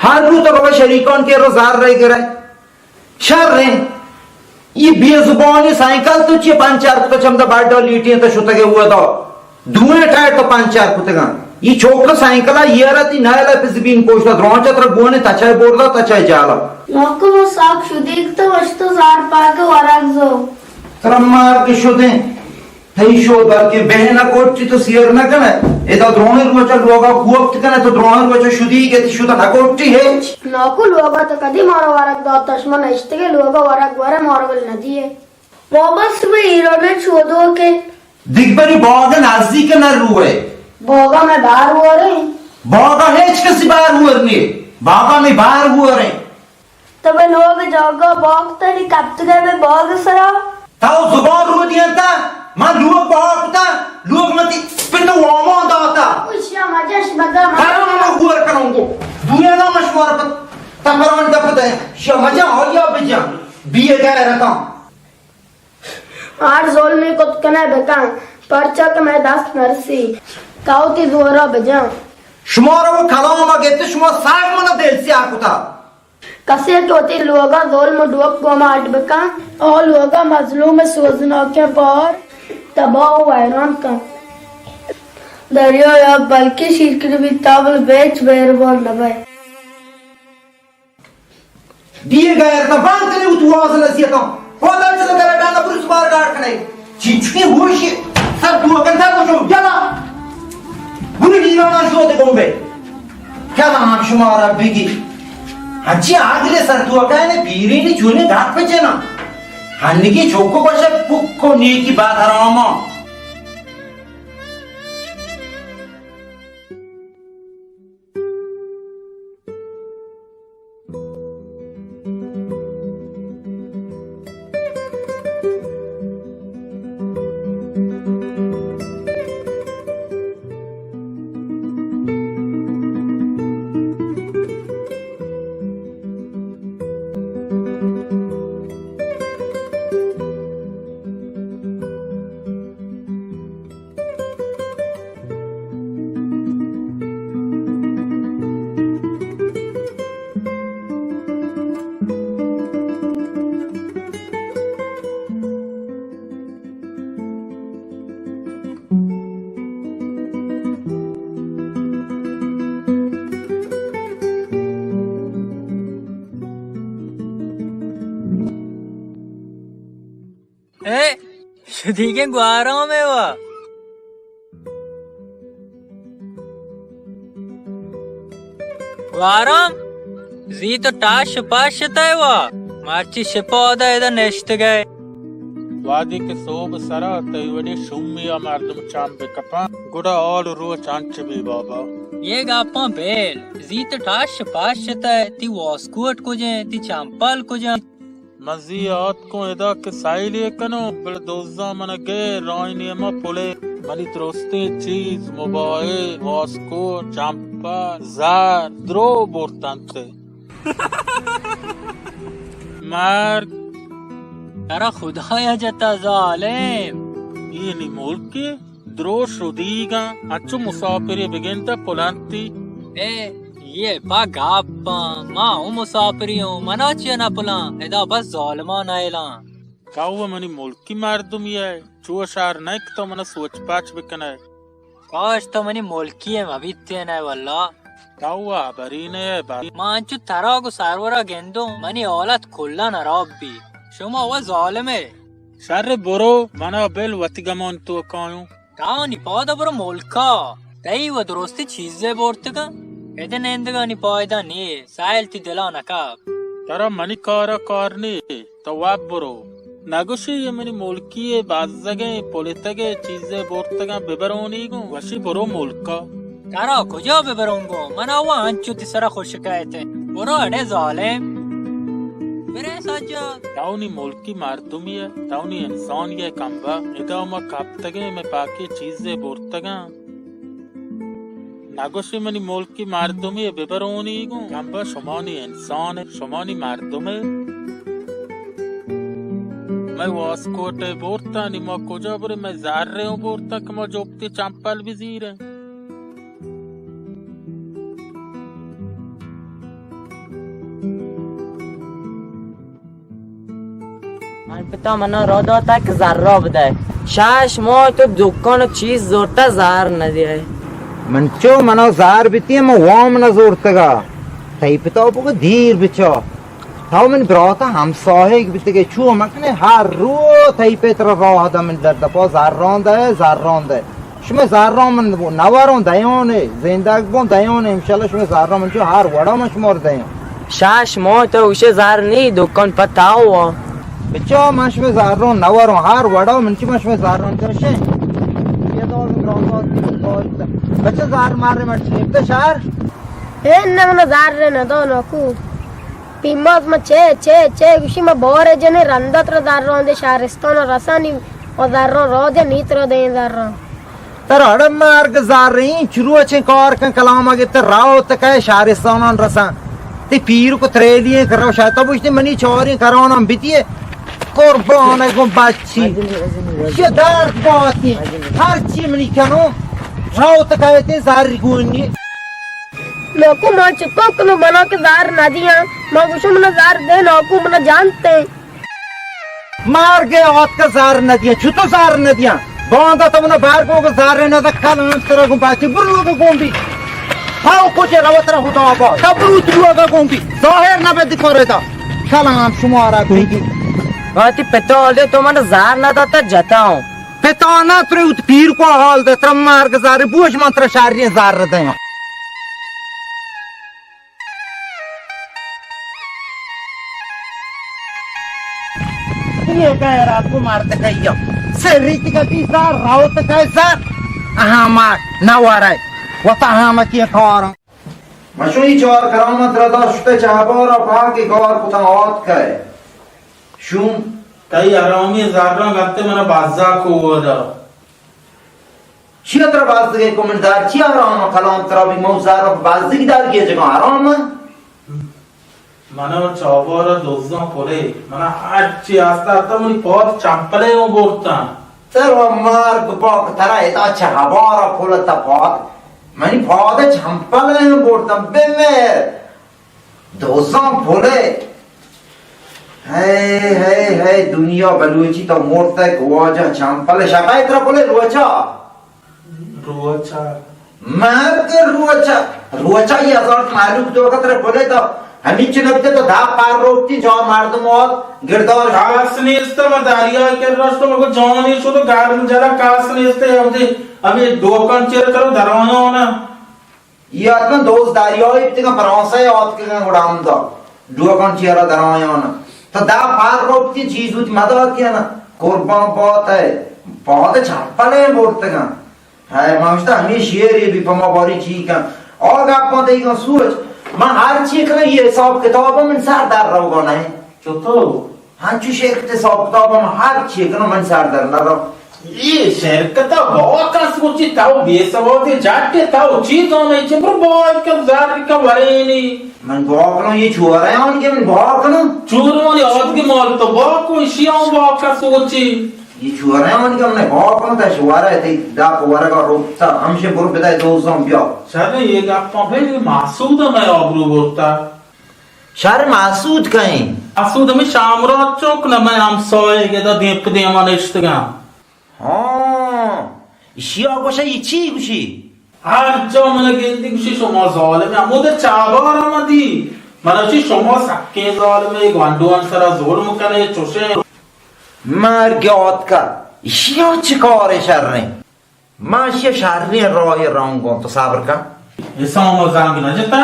ہر رو تو بابا شریکان کے رو زار رہ گرے۔ شر ہیں۔ یہ بے زبانی سائیکل تو چی پنچر کتا چمدا بڈا لیٹی تا شتگے ودا۔ دوئیں ٹائر تو پنچر کتگاں۔ یہ چوکا سائیکلا یہ رتی نائلا پہ زبین پوشتا درانچا ترا گونے تچائے بوردا تچائے جالا۔ ناکو وہ ساک شدیگ تو وشتو زار پاک ورگ زو۔ ترا مار کے شدیں۔ تئی شو بلکیں بہ نہ کوٹی تو سیر نہ کنے۔ ادا درونیں روچا لوگا کوپت کنے تو درونیں روچا شدیگ تی شدا نہ کوٹی ہچ۔ ناکو لوگا تو کدی مارا ورگ داتش، من اشتگے لوگا ورگ ورے مارا ول ندیے۔ واپس میں ایران چودو کے۔ دگبری باغ نزدیک نہ روئے۔ باغا میں بار ورے۔ باغا ہچ کسی بار ور نہیں۔ باغا میں بار ورے۔ تو میں لوگ جاگا باغ تری کپتگے میں باغ سرا۔ تو زبان رو دیتا، من لوگ باغ تا، لوگ متی پت وامان داتا۔ اوشیا مجش مگا مگا۔ کرم میں گور کنوں گو۔ دنیا نا مشوار پت، تپران دپ دے۔ شیا مجا آیا بجا۔ بیے غیرتاں۔ ہر ظلمے کت کنے بکن، پرچا کہ مئے دست نرسی، تو وتی زورا بجن۔ شمارا وہ کلام گپت، شما ساگ منا دل سیاہ کتا۔ کسے کہ وتی لوگا ظلم و ڈوک گوما اڈ بکن، او لوگا مظلوم سوزناکیں بار تباہ و ویران کن۔ دریا یا بلکہ شیر کنی بیت، تا بل بیچ مہربان نبئے۔ دیے غیرت بند کنے وتی واز نصیحتاں۔ خدا چلو کرا ڈانا پولیس بار گاڑ کنے۔ چنچکیں ہوشی سر تو کنتا کو جو یلا۔ بری دیوانا شو تے گمبے۔ کیا نام شمارا بگی؟ ہنچی آگلے سر تو کنے پیرینی چونے گھاٹ پہ چنا۔ ہنگی چوکو بشک پک کو نیکی بات حراما۔ اے، شدیگیں گوارام ء وا۔ گوارام، زی تو ٹاش پاش تئے وا، مرچی شپا ادا ادا نشتگئے۔ وہدے کہ سہب سرا تئی وڑیں شومے ء مردم چم بہ کپاں، گڑا ہال و روچ انچ بی بابا۔ اے گپاں بیل، زی تو ٹاش پاش تئے، تی واسکوٹ کجیں، تی چمپل کجیں؟ من زی ء آتکوں ادا کہ سیلے کنوں، بلے دزاں من ء گیر راہی نیما پلے۔ منی درستیں چیز، موبائل، واسکوٹ، چمپل، زر، درو برتنت۔ مرگ۔ ترا خدایا جتا ظالم۔ اے نی ملکے؟ درو شدیگاں، انچو مساپرے بگندہ پلانتی۔ اے، یہ پا گاپاں، ما اوں مساپری اوں، منا چیا نہ پلاں، ادا بس ظالمان ایلاں۔ تو منی ملکی مردمی ئے، چو شر نہ کہ تو منا سوچ پاچ بکنے۔ کاش تو منی ملکی ئے مبیتین ئے واللہ۔ تو ہبری نہ ئے بر۔ ما انچو ترا گو سرورا گندوں، منی حالت کلا نراب بی۔ شما و ظالم ئے۔ شر برو، منا بل وتی گمان تو کایوں۔ تو نی پادا برو ملکا، تئی و درستی چیزے برتگاں، ادا نندگانی پائدہ نیے، سائل تی دلا نکپ۔ ترا منی کارا کار نیے، تو واب برو۔ نگوشی یہ منی ملکی بزگیں پلتگے چیزے برتگاں ببرونی گوں، وشی برو ملکا۔ ترا کجا ببروں گوں؟ منا و انچو تی سرا خوش کئیتے۔ برو اڑے ظالم۔ برے سجاد۔ تاؤنی ملکی مردمی ء، تاؤنی انسانی ء کمبا، ادا ما کپتگیں، مئے پاکی چیزے برتگاں۔ نگوشی منی ملکی مردمی ء ببرونی گوں، کمبا شمانی انسان ء، شمانی مردم ء۔ مئے واسکوٹ ء برتانی، ما کجا برے؟ مئے زر ء برتاں کہ ما جپتی چمپل بزیریں۔ من پتا منا را داتا کہ زرا بدئے۔ شش ماہ تو دکان چیز زورتا زر ندیئے۔ من چو منا زر بیتی، من وام نزورتگا۔ تئی پتا بگو دیر بچا۔ تو من براتا ہمساہگ بیتگے، چو مکنے ہر رو تئی پتر راہ دا من در دپا زران دے، زران دے۔ شمئے زراں من نہ وراں، دیانے، زندگ بوں دیانے، انشاءاللہ شمئے زراں من چو ہر وڑا من شمار دیاں۔ شش ماہ تو گوشے زر نی، دکان پہ تاو آ۔ بچا من شمئے زراں نہ وراں، ہر وڑا من چو من شمئے زراں درشیں۔ یہ دور من راضات بچا زر مارے من چیپ دے شہر۔ اے نہ من زر نہ دو نکو۔ پیماز ما چے، چے، چے گوشی ما بور جنے رندا ترا زراں دے شہرستان رسانی و زراں را دے نی ترا دیں زراں۔ ترا ہڑ مارگ زاریں، چرو چیں کار کن کلام گپت راوت کئے شہرستانان رساں۔ تی پیر کو تریلی کرو شاتا بوشتی منی چاریں کرانم بیتی۔ قربان گوں بچی۔ چہ درد باتی۔ ہر چی منی کنو۔ راوت کئے تی زر گونی۔ ناکو ما چطور کنو منا کہ زر ندیاں۔ ما گوشو منا زر دے ناکو منا جانتے۔ مارگے آتکا زر ندیاں، چطور زر ندیاں؟ باندا تو منا بار کو زر نہ دکھا نام ترا گوں باتی برو گوں گومبی۔ ہاو کجے روت را خدا با، تا برو تو گا گومبی۔ ظاہر نہ بد کرے دا۔ کلام شمارا بیگی۔ باتی پتا دے تو من زر نہ داتا جتا ہوں۔ پتا نہ ترے ات پیر کو حال دے ترا مارگ زر بوش من ترا شاری زر دے۔ یہ غیرت کو مرد کہیا۔ سری تی کتی سر، روت کئی سر۔ اہا ما نہ ورائے۔ وتا ہم کی کار۔ مشو یہ چار کرامت را داشت چہبارا پاک کار کتا آت کئے۔ شوم۔ تئی حرامی زراں گتے منا بازا کو ودا۔ چیا ترا بازدگے کو من دار چیا حرام کلام ترا بھی مو زار بازدگی دار گیجگا حرام۔ منا چاوارا دوزاں پرے، منا ہرچی آستا تا منی پاد چمپلے اوں برتاں۔ ترا مارگ پاک ترا ادا چہ ہبارا پھلتا پاد، منی پاد چمپلے اوں برتاں بمر۔ دوزاں پلے۔ ہے، ہے، ہے، دنیا بلوچی تو مرتگ واجہ چمپل شکای ترا پلے روچا۔ روچا۔ مرد روچا۔ روچا یہ ہزار معلوم تو کتر پلے تو ہمیں چنکتے تو دھا پار روکتی چار مردم اور گردار۔ کاس نیست ما دریا کر رستو مگو جانی شو تو گرم جلا کاس نیست ہمیں دوکان چیر ترو دروانا ہونا۔ یہ اتنا دوست دریائی بیتگاں، فرانسہ ء آتکگاں گڑا ہمدا ڈوکان چیرا درایاں۔ تو دا پار روپتی چیز وتی مداتیاں، قربان بات ہے، پاد چپلیں برتگاں۔ ہے ما گوشتا ہمیں شیری بھی پما باری چی کن۔ آ گپاں دیگاں سوچ، من ہر چی کناں یہ حساب کتاب من سر در روگا نہیں۔ چطور؟ ہنچو شیخ تے حساب کتاب ہم ہر چی کنو من سر در نہ رو۔ اے شرکت ء بہا کس مرچی تاو بے سواد جٹ ء تاو چی زانے چہ برو بہا کن زر کن ورینی۔ من بہا کنو یہ چورے آن کے من بہا کنو۔ چورانی آدگی مال تو بہا کو اشی آن بہا کس مرچی۔ یہ چورے آن کے من بہا کنو تا شوارا تے دا کو ورگا روکتا ہمشے برو بدای دوزان بیا۔ شر یہ گپاں بھئی محسود میں آبرو برتا۔ شر محسود کئیں؟ محسود ہمیں شامرات چوک نہ میں ہمسائے گدا دیپ دیما نشتگاں۔ ہاں، اشیا گوشا یہ چی گوشی؟ ہر جا من گندی گوشی شما ظالم ہمود چابار آمدی۔ من گوشی شما سکیں ظالم ہے، گوانڈوان سرا ظلم کنے، چوشے۔ مرگ آتکا، اشیا چی کار شریں؟ ما اشی ء شریں راہے رونگاں، تو صبر کن۔ حسام ء زنگ نہ جتا؟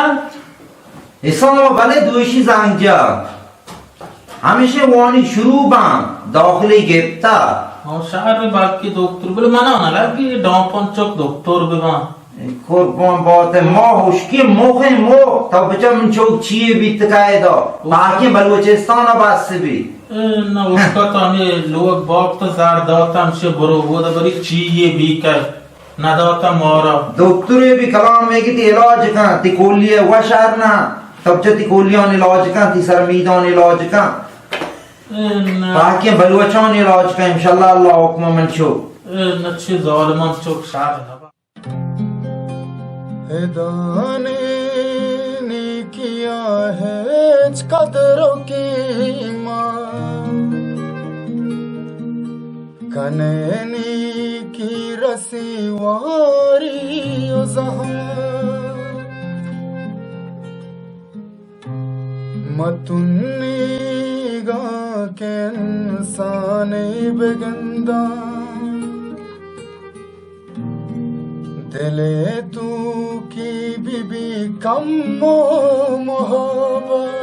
حسام ء بلے دوشی زنگ جا۔ ہمیشہ وانی شروع باں، داخلی گپتا۔ ہاں، شہر باقی دکتر، بلے منا نہ لگی، ڈاں پنچک دکتر بباں۔ قربان بات، ما ہشکی موخیں مو، تو بچا من چوک چیے بیت کائے دا، باقی بلوچستان بس بی۔ اے نہ، اس کا تو ہمیں لوگ باپ تو زار داتا، ہمشے برو بود بری چیے بی کر، نہ داتا مارا۔ دکترے بی کلام میں کہ تی علاج کن، تی کولی ہے وشار نہ، تو بچا تی کولیان علاج کن، تی سر میدان علاج کن۔ اے نہ۔ باقی بلوچان علاج کن، انشاءاللہ اللہ حکم من چو۔ اے نہ، چی ظالمان چوک شار نہ با۔ ہدانے نیکیا ہچ قدر و قیمت کنے، نیکی رسی واری و زحمت۔ متنیگا کہ انسانے بگنداں، دلے توکی بی بی کم و محبت۔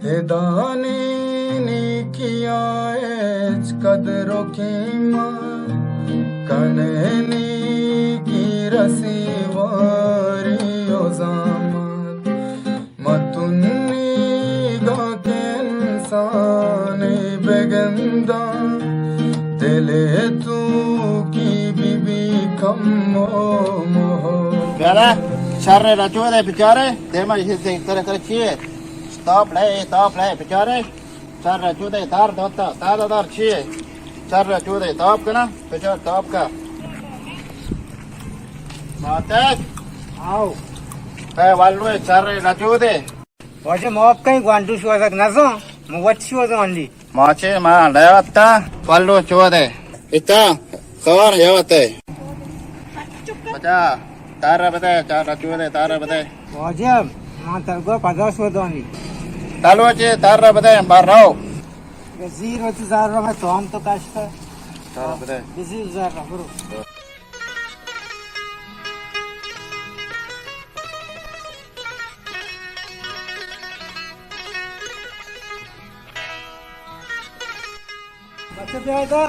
ہدانے نیکیا ہچ قدر و قیمت کنے، نیکی رسی واری و زحمت۔ متنیگا کہ انسانے بگنداں، دلے توکی بی بی کم و محبت۔ بیارا، شر رچو دے بچارے، دیما یہ سے کرے کرے چیے؟ تاپ لے، تاپ لے، بچارے۔ چر چودے تار دوتا، تا دار چیے؟ چر چودے تاپ کنا، بچار تاپ کا۔ ماتے؟ آؤ۔ اے والو چر چودے۔ واجہ معاف کہیں، گوانڈو شوزک نزان، مو وٹ شوزان لی۔ ماچے ما لیوتا، والو چودے۔ اتا۔ کار یات ء۔ بچا، تار ء بدے، چار رجو دے، تار ء بدے۔ واجہ، ما ترگو پدا شودانی۔ تلو چے تار ء بدے، بر رو۔ بزیر وتی زر رو، تو ہم تو کشتا۔ تار ء بدے۔ بزیر زر رو، برو۔ بچہ بیا ادھر۔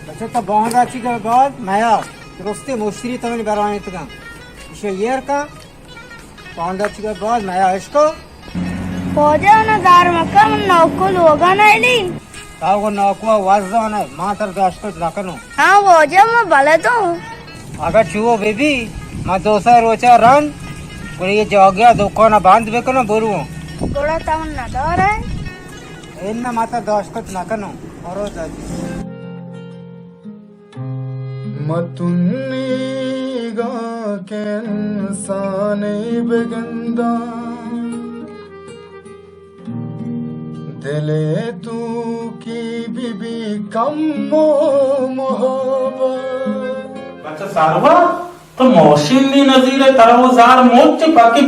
بچہ، تو باندا چی گئے بعد میا درستی مشتری تو منی برانی تگا۔ اسے یر کا باندا چی گئے بعد میا اشکو۔ واجہ، انہ دار مکہ، من نوکو لوگا نیلی۔ تاو گو نوکو وزانے، ما تر داشتت نکنو۔ ہاں واجہ، ما بلدوں۔ اگہ چو بہ بی، ما دو سہ روچا رند، گڑا یہ جاگہ دکان بند بکنو برو۔ گڑا تو من ندارے؟ انہ ما تر داشتت نکنو۔ برو دادی۔ متنیگا کہ انسانے بگنداں، دلے توکی بی بی کم و محبت۔ بچہ ساروا، تو ماشین نی نظیر ہے، ترا وہ زار موت چے، باقی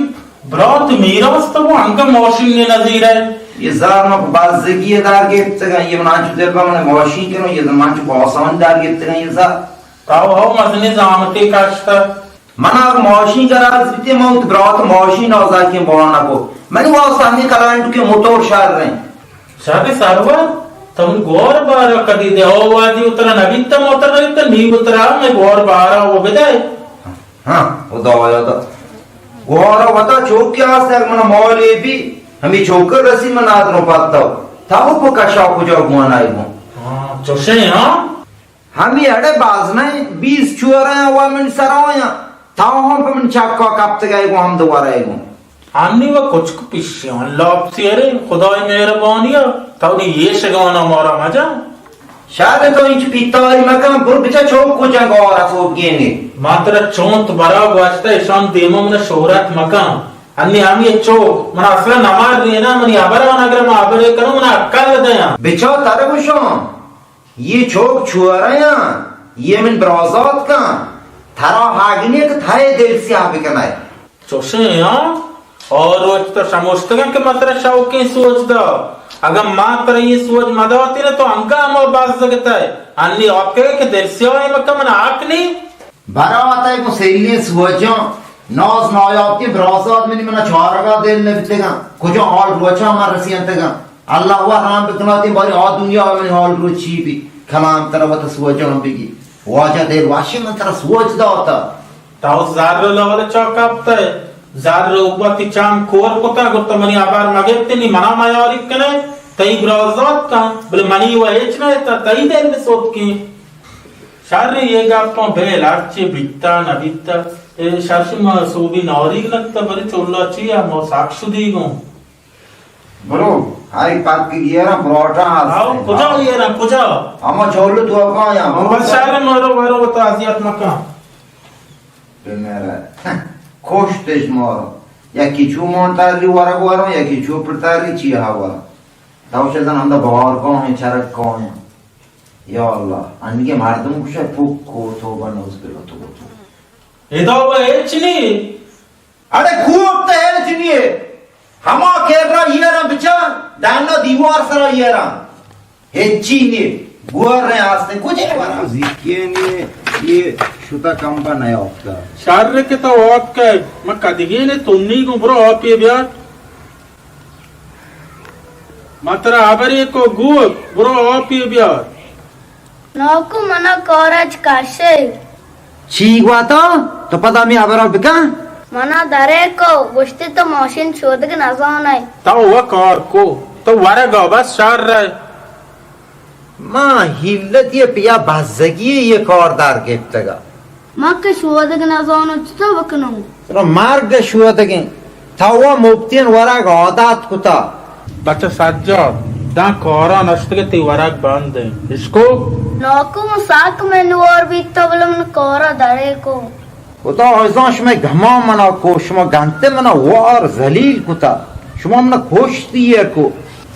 برات میراث تو وہ انگا ماشین نی نظیر ہے۔ یہ زار ما بازگی دار گپتگا، یہ من آنچو دل با من ماشین کنو، یہ من آنچو باسان دار گپتگا، یہ زار۔ تاو ہو مزنی زامتے کاشتا۔ من اگہ ماشین گراز بیتے، من وت برات ماشین آزاکیں بہانہ کو۔ منی واسطہ ہمیں کلائنٹ کے موتور شر رہے۔ شر سرور، تم گور بارا کدی دے، او وادی اترا نبیتا موتر رہتا، نی اترا میں گور بارا وہ بدے۔ ہاں، خدا یادا۔ گورا وتا چوک کے آستے، اگر منا مولے بھی، ہمیں چوک رسی من آدنو پتاو۔ تاو پکا شاہ کجا گوانا ہے گو۔ ہاں، چوشے ہاں۔ ہمے اڑے باز نہ، بیست چورہ آں و من سرا آیاں، تاں ہم پہ من چکا کپتگ ئے گوں ہم دوبارہ ئے گوں۔ ہمے و کچک پشیان لاپ سیرے، خدائے مہربانی ء تو نی یہ شگانا مارا مجا۔ شاید تو انچ پیتاری مکن، بر بچا چوک کو جنگ آرا سوب گینے۔ ما ترا چونت برا گوشتہ اشان دیما من شہرت مکن۔ انی ہمے چوک من اصلا نمار لینا، منی ابر آن اگر ما ابرے کنو من عقل دیاں۔ بچا تر گوشاں۔ یہ چوک چورہ آں، یہ من برازات کن، ترا حق نیہ کہ تھے دل سیاہ بکنائے۔ چوشیں آں، اور روچ تو شموشتگن کہ من ترا شوقیں سوج دا۔ اگاں ما ترا یہ سوج مداتی نہ تو انگا ہما باز زگتائے۔ انی آکے کہ دل سیاہ مکہ من حق نی۔ برات ئے گوں سیلیں سوجاں، ناز نایاب کے برازات منی منا چارگا دل نبتگاں۔ کجا حال روچاں من رسینتگاں۔ اللہ وا رام بکناتی، باری آ دنیا من حال رو چی بی؟ کلام ترا وت سوجان بگی۔ واجہ دل واشی من ترا سوج داتا۔ تو زر لال چا کپتئے؟ زر وتی چم کور کتا، گوتا منی ہبر مگپتنی، منا میاری کنے، تئی برازات کن، بلے منی و ہچ نہ تا، تئی دل سوتکیں۔ شر، یہ گپاں بیل، ہرچی بیتا نہ بیتا، اے شر شما سوبی ناریگ نکتا، بلے چولا چی ہم ساک شدی گوں۔ برو، ہائی پتک گیرا، پروٹا ہست۔ آو، کجا گیرا، کجا؟ اما چولو تو کایا۔ بس شر، مرو، مرو، تو اذیت مکن۔ بمیرہ۔ کشتش مارو۔ یکی چو مان تاری ورگ ورو، یکی چو پر تاری چی ہا ورو۔ تو شزن ہمدا بار کاہیں، چرک کاہیں۔ یا اللہ، انگے مردم کشا پک کو، توبہ نعوذ باللہ، تو تو۔ ادا و ہچ نی۔ اڑے کوپ تے ہچ نیے۔ ہما کرا ایران بچا، دانا دیوار سرا ایران۔ ہچی نیے۔ گور رہے آستے کجے ورا۔ زیکیے نیے، یہ شتا کمبا نیا اپتا۔ شر کہ تو وات کئے، من کدگین تنی گوں، برو آپی بیار۔ من ترا ہبرے کو گوک، برو آپی بیار۔ ناکو، منا کارچ کشے۔ چی گواتا؟ تو پدا می ہبرا بکن۔ منا درے کو، گوشتی تو ماشین شودگ نزانے۔ تو و کار کو، تو ورگا بس شر رہے۔ ما ہیلتی پیا بزگی یہ کار در گپتگا۔ ما کہ شودگ نزانو، چطور بکنوں؟ ترا مرگ شودگیں۔ تو و مبتین ورگ عادت کتا۔ بچہ سجاد، داں کارا نشتگے، تی ورگ بند ہیں۔ اشکو؟ ناکو، من ساک منوار بیتا، بلے من کارا درے کو۔ خدا عزیزان، شما گمان منا کو، شما گنتے منا وار ذلیل کتا، شما منا کشتی کو۔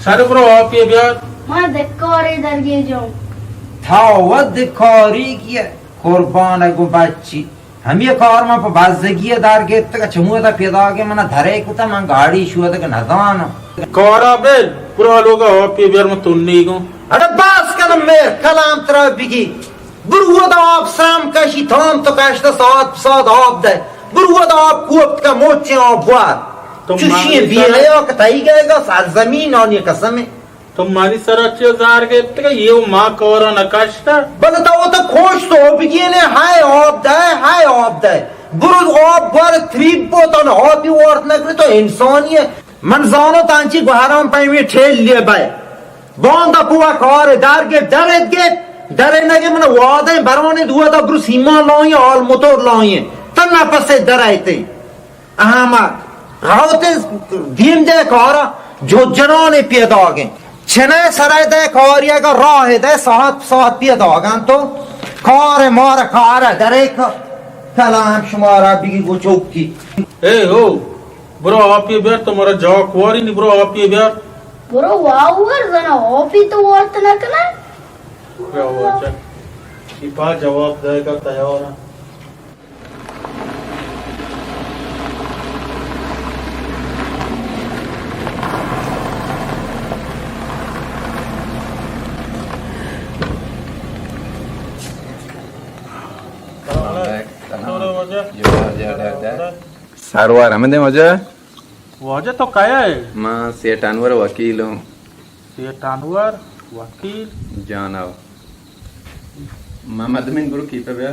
شر، برو آپی بیار۔ ما دکاری درگیجوں۔ تا و دکاری کیے؟ قربان گو بچی۔ ہمے کار ما پہ بزگی ء در گپتگ، چمودا پیداگے منا درے کتا، من گاڑی شودگ نزاناں۔ کارا بل، برو لوگا آپی بیار، من تنی گوں۔ اڑے باز کن میر، کلام ترا بگی۔ برو ودا آپ سام کشی، تام تو کشتا، ساعت ساعت آپ دے۔ برو ودا آپ کوپت کا، موچیں آپ بوار۔ تو چوشی مانی بی سر حیا کہ تئی گئے گا سرزمین آنی قسمیں۔ تو منی سرا چیا زار گپتگ؟ یہ ما کارا نہ کشتہ۔ بلے تو وتا کوش تو بگینے، ہائے آب دے، ہائے آب دے۔ برو آب بار تریب بو، تو نہ آبی وارت نہ کرے، تو انسانی ہے۔ من زانو تانچی گوہران پیمی ٹھیل لیے بے۔ باندا پوا کار دار گپ، درت گپ، درے نگے من وادے بران دو دا برو سیمان لائیں، آل موتور لائیں۔ تو نفس درائتے۔ احمق، روت دیم دے کارا، جو جنان پیداگیں۔ چنے سرے دے کاری اگا راہ دے ساعت ساعت پیداگن تو کار مار کار درے ک-، کلام شمارا بگی گو چوکی۔ اے ہو، برو آپی بیار، تو مارا جاک واری نی، برو آپی بیار۔ برو واور زنا، آپی تو وارت نہ کنے۔ برو واچا۔ ای پا جواب دے گا تیار ہے۔ سرور ہمیں دے واجہ۔ واجہ تو کیا ہے؟ من سیٹھ انور وکیل ہوں۔ سیٹھ انور وکیل؟ جانو۔ محمد امین برو کیپہ بیا۔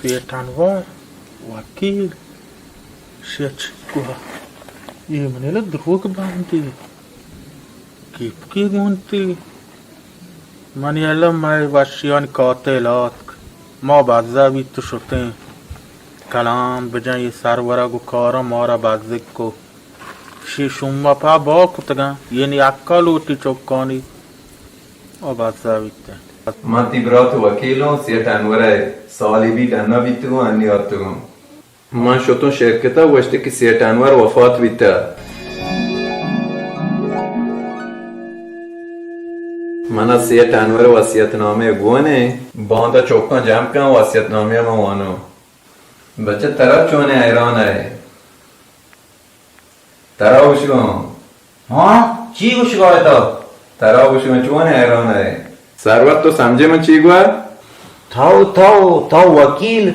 سیٹھ انور وکیل شچ گوا۔ اے منی لا دروگ باندی۔ کیپکی گونتی۔ منی علم مئے وشیانی قاتل آتک۔ ما بزا بیت و شتیں۔ کلام بجن، اے سرورگ و کاراں مارا بزگ کو۔ شی شما پا با کتگاں، یعنی حقا لوٹی چکانی۔ او بزا بیت۔ من تی برات و وکیل ہوں، سیٹ انور ء سالی بیت ڈنا بیتگوں، انی آتگوں۔ من شتوں شرکت ء، گوشت کہ سیٹ انور وفات بیتہ۔ من ء سیٹ انور ء وصیت نامہ گون ء۔ باندا چکاں جم کن، وصیت نامہ ء من وانوں۔ بچہ ترا چونیں حیران ء؟ ترا گوشگاں۔ ہاں، چی گوشگا ئے تو؟ ترا گوشگاں، چون حیران ئے؟ سروت، تو سمجھے من چی گوا؟ تو، تو، تو وکیل،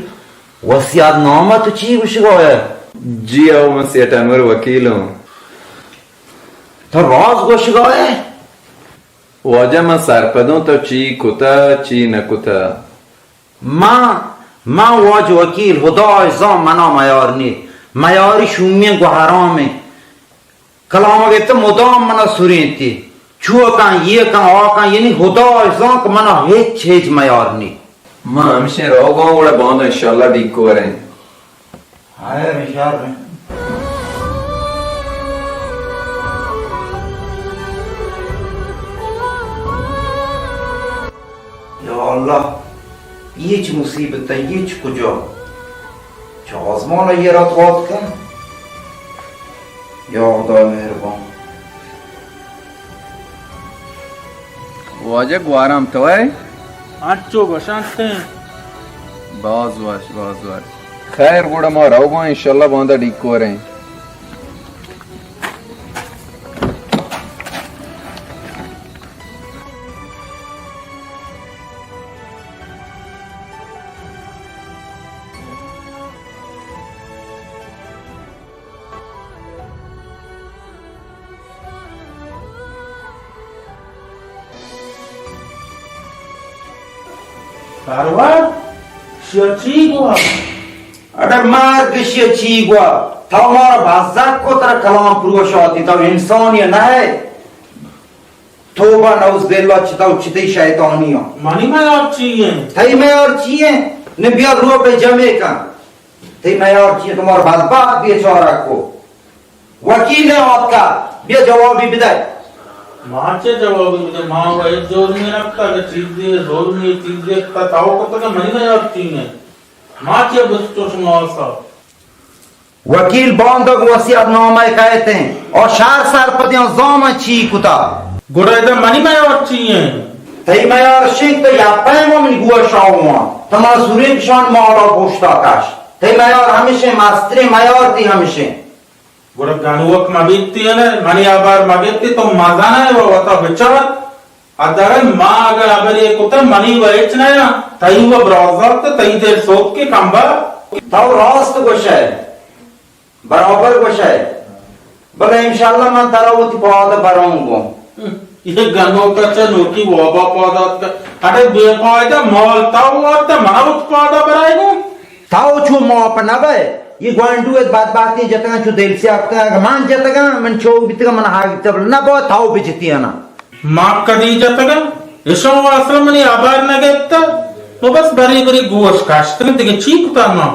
وصیت نامہ تو چی گوشگا ئے؟ جی ہو، من سیٹھ انور وکیل ہوں۔ تو راز گوشگا ئے؟ واجہ من سرپدوں تو چی کتا، چی نہ کتا۔ من، من واجہ وکیل، خدای زان منا میار نی۔ میاری شومی گو حرامیں۔ کلام گپت مدام منا سرینتی۔ چو کن، یہ کن، آ کن، یعنی خدای زان کہ منا ہچ، ہچ میار نی۔ من ہمشیں روگاں گڑا باندا انشاءاللہ ڈیک وریں۔ ہائے رشار۔ یا اللہ، یہ چی مصیبت ہے، یہ چی کجا؟ چہ آزمان یہ رات وات کن۔ یا خدا مہربان۔ واجہ گوارام تو ئے؟ انچو گوشنت۔ باز وش، باز وش۔ خیر گڑا ما روگاں، انشاءاللہ باندا ڈیک وریں۔ سرور، شیا چی گوا؟ اڑے مرگ شیا چی گوا؟ تو مارا بزگ کو، ترا کلام پروش آتی، تو انسانی نہ ہے۔ توبہ نعوذ باللہ، چتو چتی شیطانی ہاں۔ منی میار چی ہیں؟ تئی میار چی ہیں؟ نے بیا رو پہ جمع کن۔ تئی میار چی ہیں؟ تمہار بدبخت بیچارہ کو۔ وکیل آتکا، بیا جوابی بدے۔ ما چے جوابی بدے؟ ما و ایک جرمی نکتا کہ چیزی ظلمی چیزی کتا، تاو کتا کہ منی میار چی ہیں؟ ما چے بستو شما آسا؟ وکیل باندگ وصیت نامہ کئیت انت، او شہر سرپدیاں زامن چی کتا۔ گڑا ادا منی میار چی انت؟ تئی میار شنگ تو یا پیم منی گوش آواں، تما سورین کشان مالا پوشتا کش۔ تئی میار ہمیشیں مستریں میار تی ہمیشیں۔ گڑا گنوک مبیتی نے، منی آبار مبیتی، تو مزن ہے و وتا بچار۔ ادارے ما اگہ ہبرے کتہ منی و ہچ نیا، تئی و برازات، تئی دل سوت کے کمبا۔ تو راست گوشئے، برابر گوشئے، بلے انشاءاللہ من ترا وتی پاد بروں گوں۔ یہ گنوکا چہ نوکی وابا پاد آتکا۔ اڑے بے فائدہ مال تو آتا، منا وت پادا برائے گوں۔ تو چو ماپ نہ بئے، یہ گوانڈو ات بدبختی جتگاں چو دل سیاہ کتگاں، اگہ من جتگاں، من چو بیتگاں، من ہاگ تبل نہ با، تو بجتی انا۔ ما کدی جتگاں؟ اشاں و اصلا منی ہبر نہ گپتہ۔ و بس بری بری گوش کشتن، دگہ چی کتا ما؟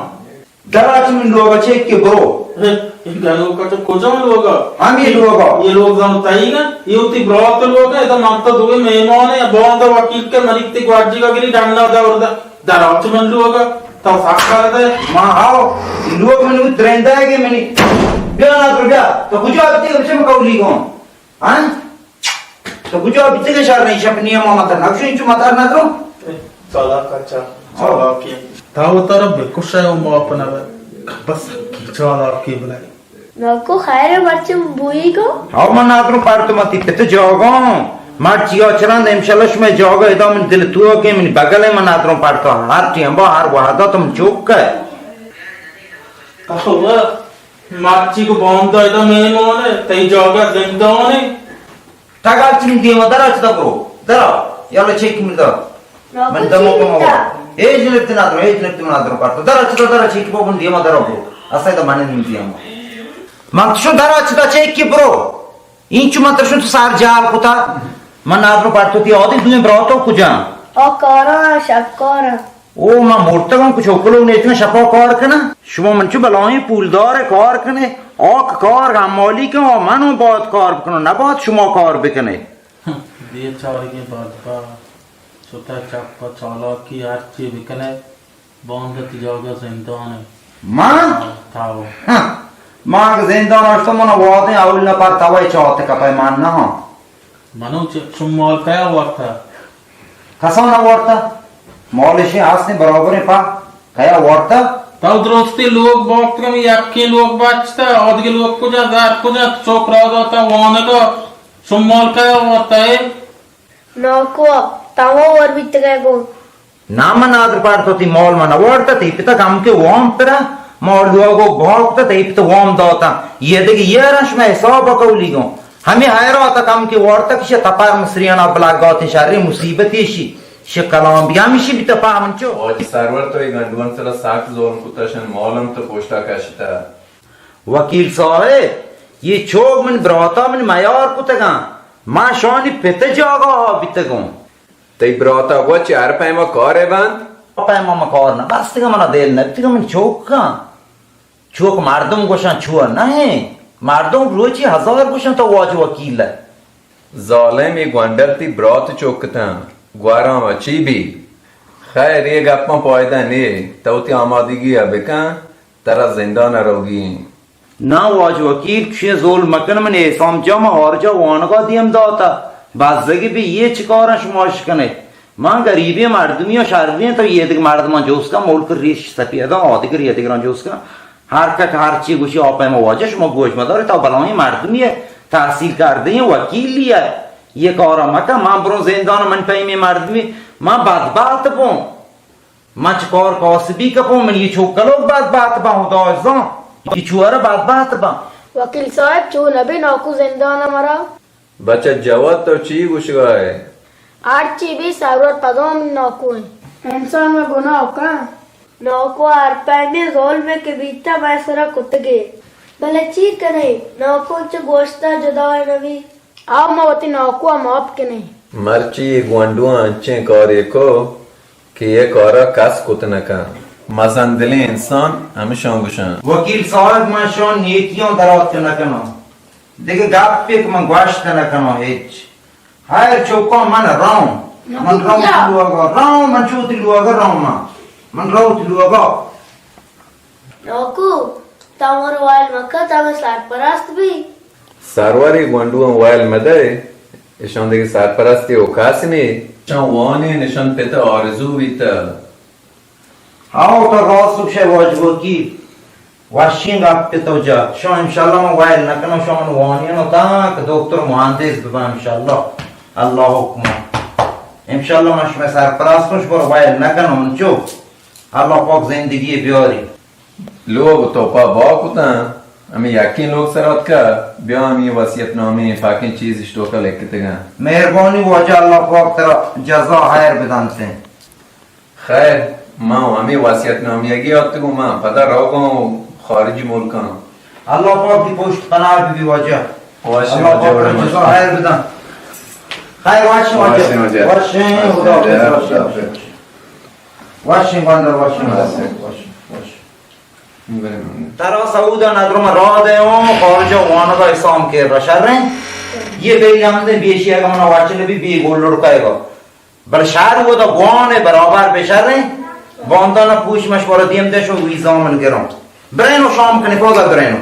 درا چہ من لوگا چیک کہ برو۔ اے، اے گنوکا چہ کجام لوگا؟ ہمے لوگا۔ یہ لوگ زانو تئی نا؟ یہ وتی برات لوگا، ادا من تو دوئے مہمان ہیں، باندا وکیل کے منی تی گواجی کا گری ڈنڈا دا وردا۔ درا چہ من لوگا، تو ساکار دے۔ ما ہاو، لوگ منی درندہ ہے کہ منی۔ بیا نا تو بیا، تو کجا آتی ہے، بچے میں کولی گون۔ ہاں؟ تو کجا بیتگ شر نہیں، شپ نیما متر نہ گوشو، انچو متر نہ درو۔ چالاک اچھا، چالاکی۔ تا و ترا بکشے و ماپ نہ بے۔ بس کی چالاکی بلائے۔ ناکو خیر مرچی بوئی گو؟ ہاو من نادرو پارتو متی پت جاگا۔ مرچی آ چرند انشاءاللہ شما جاگا ادا من دل تو کہ من بغل ہے، من نادرو پارتو ہر ٹیم با ہر وحدا تم چوک ہے۔ مرچی کو باندا ادا مہمان ہے، تئی جاگہ زندان ہے۔ ٹگال چنی دیما درا چدا برو، درا، یالا چیک من دا۔ من دمو کمو۔ اے جنت نادرو، اے جنت نادرو پارتو۔ درا چدا درا چیک بو من دیما درا برو۔ اسا دا من نیم دیما۔ من تو شو درا چدا چیک کی برو۔ اینچو من ترشون تو سار جال کتا۔ من نادرو پارتو تی آدی دوئیں براتو کجا؟ آ کارا شکارا۔ او، من مرتگاں، کچھ اوکلو نیتگاں، شپا کار کناں۔ شما من چو بلاہیں پولدار کار کنے، آک کار حمالی کن، آ من اوں باید کار بکنوں، نہ باید شما کار بکنے۔ بیچارگیں بدبخت، چتا چپ چالاکی ہرچی بکنے، باندا تی جاگہ زندان ہے۔ من؟ تاو۔ ہاں۔ من اگہ زندان اشتوں، من وادیں اول نفر توے چاتے کپے، من نہ ہاں۔ منو چ-، شما مال کیا وارتا؟ کسان وارتا؟ مال اشی ہستیں برابریں پا کیا وارتا؟ تو درستی لوگ باختگم، یکیں لوگ بچتا، آدگہ لوگ کجا، زر کجا، چوک را داتا وانگا، شما مال کیا وارتا ہے؟ ناکو، تاوا وار بیتگے گو۔ نا من نادر پار، تو تی مال من وارتا، تی پتا کم کے وام ترا، ما لوگو بھاگ تا، تی پتا وام داتا۔ یہ دیگه یہ رش میں حساب کولی گوں۔ ہمیں حیرات کم کے وارتا کشے تپار مصریانا بلاگات شری مصیبتی شی، شی کلام بیا ہمیشی بیتا پا من چو۔ واجہ سرور، تو یہ گنڈوان سرا ساک ظلم کتا، شن مالم تو پوشتا کشتا۔ وکیل صاحب، یہ چوک من براتا من میار کتگاں، ما شانی پت جاگا بیتگوں۔ تئی براتا گوچ ہر پیما کارے بند؟ پیما ما کار نہ بستگا، منا دل نہ بیتگا من چوک کن۔ چوک مردم گوشاں چو نہ ہیں، مردم روچی ہزار گوشاں تو واجہ وکیل ہے۔ ظالم، یہ گونڈل تی برات چوک کتاں، گواراں و چی بی؟ خیر، یہ گپاں پائدہ نیے، تو تی آمادگی ء بکن، ترا زندان ء روگی ایں۔ نا واجہ وکیل، چشیں زول مکن، من احسان جان ہارجا وانگا دیم داتا، بزگی بی یہ چکاراں شما اش کنے؟ من غریبیں مردمی و شریں، تو یہ دگہ مردمان جوست کن، ملک ریش سپیداں، آدگر یہ دگران جوست کن۔ ہر کک ہر چی گوشی، آ پیما واجہ شما گوش مدارے، تو بلائیں مردمی ہے، تحصیل کردیں وکیلی ہے، یہ کارا مکن، من بروں زندان، من پیمیں مردمی، من بدبخت بوں۔ من چہ کار کاسبی کپوں، من یہ چوکلوک بدبخت باں، خدا زان، یہ چوہر بدبخت باں۔ وکیل صاحب، چو نبی ناکو زندان مرا۔ بچہ جواد، تو چی گوشگا ہے؟ ہرچی بی سرور پدا من ناکو ہیں۔ انسان و گناہ کا؟ ناکو ہر پیمیں ظلم کہ بیتا مئے سرا کتگے۔ بلے چی کنے؟ ناکو چہ گوشتا جدا نبی۔ آ ما وتی ناکو ء ماپ کنیں۔ مرچی اے گونڈواں انچیں کارے کو کہ اے کارا کس کت نہ کن۔ مزن دلیں انسان ہمشاں گوشاں۔ وکیل صاحب، من شان نیکیاں درات نہ کناں۔ دگہ گپے کہ من گوشت نہ کناں ہچ۔ ہیر چوکاں من روں۔ من روں لوگا، روں من چوتی لوگا روں من۔ من روت لوگا۔ ناکو، تو مارا وائل مکن، تو مئے سرپرست بی۔ سرور، اے گونڈواں وائل مدئے، اشاں دگہ سرپرستے و کس نے۔ اشاں وانین، اشان پت آرزو بیتہ۔ ہاو، تو راست گوشئے واجہ وکیل۔ وشیں گپ کہ تو جا۔ شما انشاءاللہ من وائل نکناں، شما من وانین و تاں کہ دکتر مہندس بباں انشاءاللہ۔ اللہ حکم۔ انشاءاللہ من شمئے سرپرست اوں، شما وائل نکناں انچو۔ اللہ پاک زندگی بیاری۔ لوگ تو پا با کتاں، ہمے یکیں لوگ سر اتکا، بیا ہمے وصیت نامے پاکیں چیز اش توکا لکھتگاں۔ مہربانی واجہ، اللہ پاک ترا جزا خیر بدنت۔ خیر، ما ہمے وصیت نامے اگے اتکوں، ما پدا روگوں خارجی ملکاں۔ اللہ پاک دی پشت پناہ بی واجہ۔ واشیں اللہ پاک واجہ، ترا جزا خیر بدنت۔ خیر، واشیں واجہ۔ واشیں واجہ۔ واشیں، خدا حافظ، واشیں۔ واشیں گوانڈر، واشیں، واشیں، واشیں، واشیں۔ ترا سعود ء ندرم راہ دے اوں، خارجہ وانگا اسام کے رشریں۔ یہ بے یمدے بیشی اگا منا واچنے بی بی گول لڑکائے گا۔ بل شہر وہ دا گوانے برابر بے شریں۔ باندا نہ پوش مشورہ دیم دے شو ویزا من گروں۔ برینو شام کنے پودا برینو۔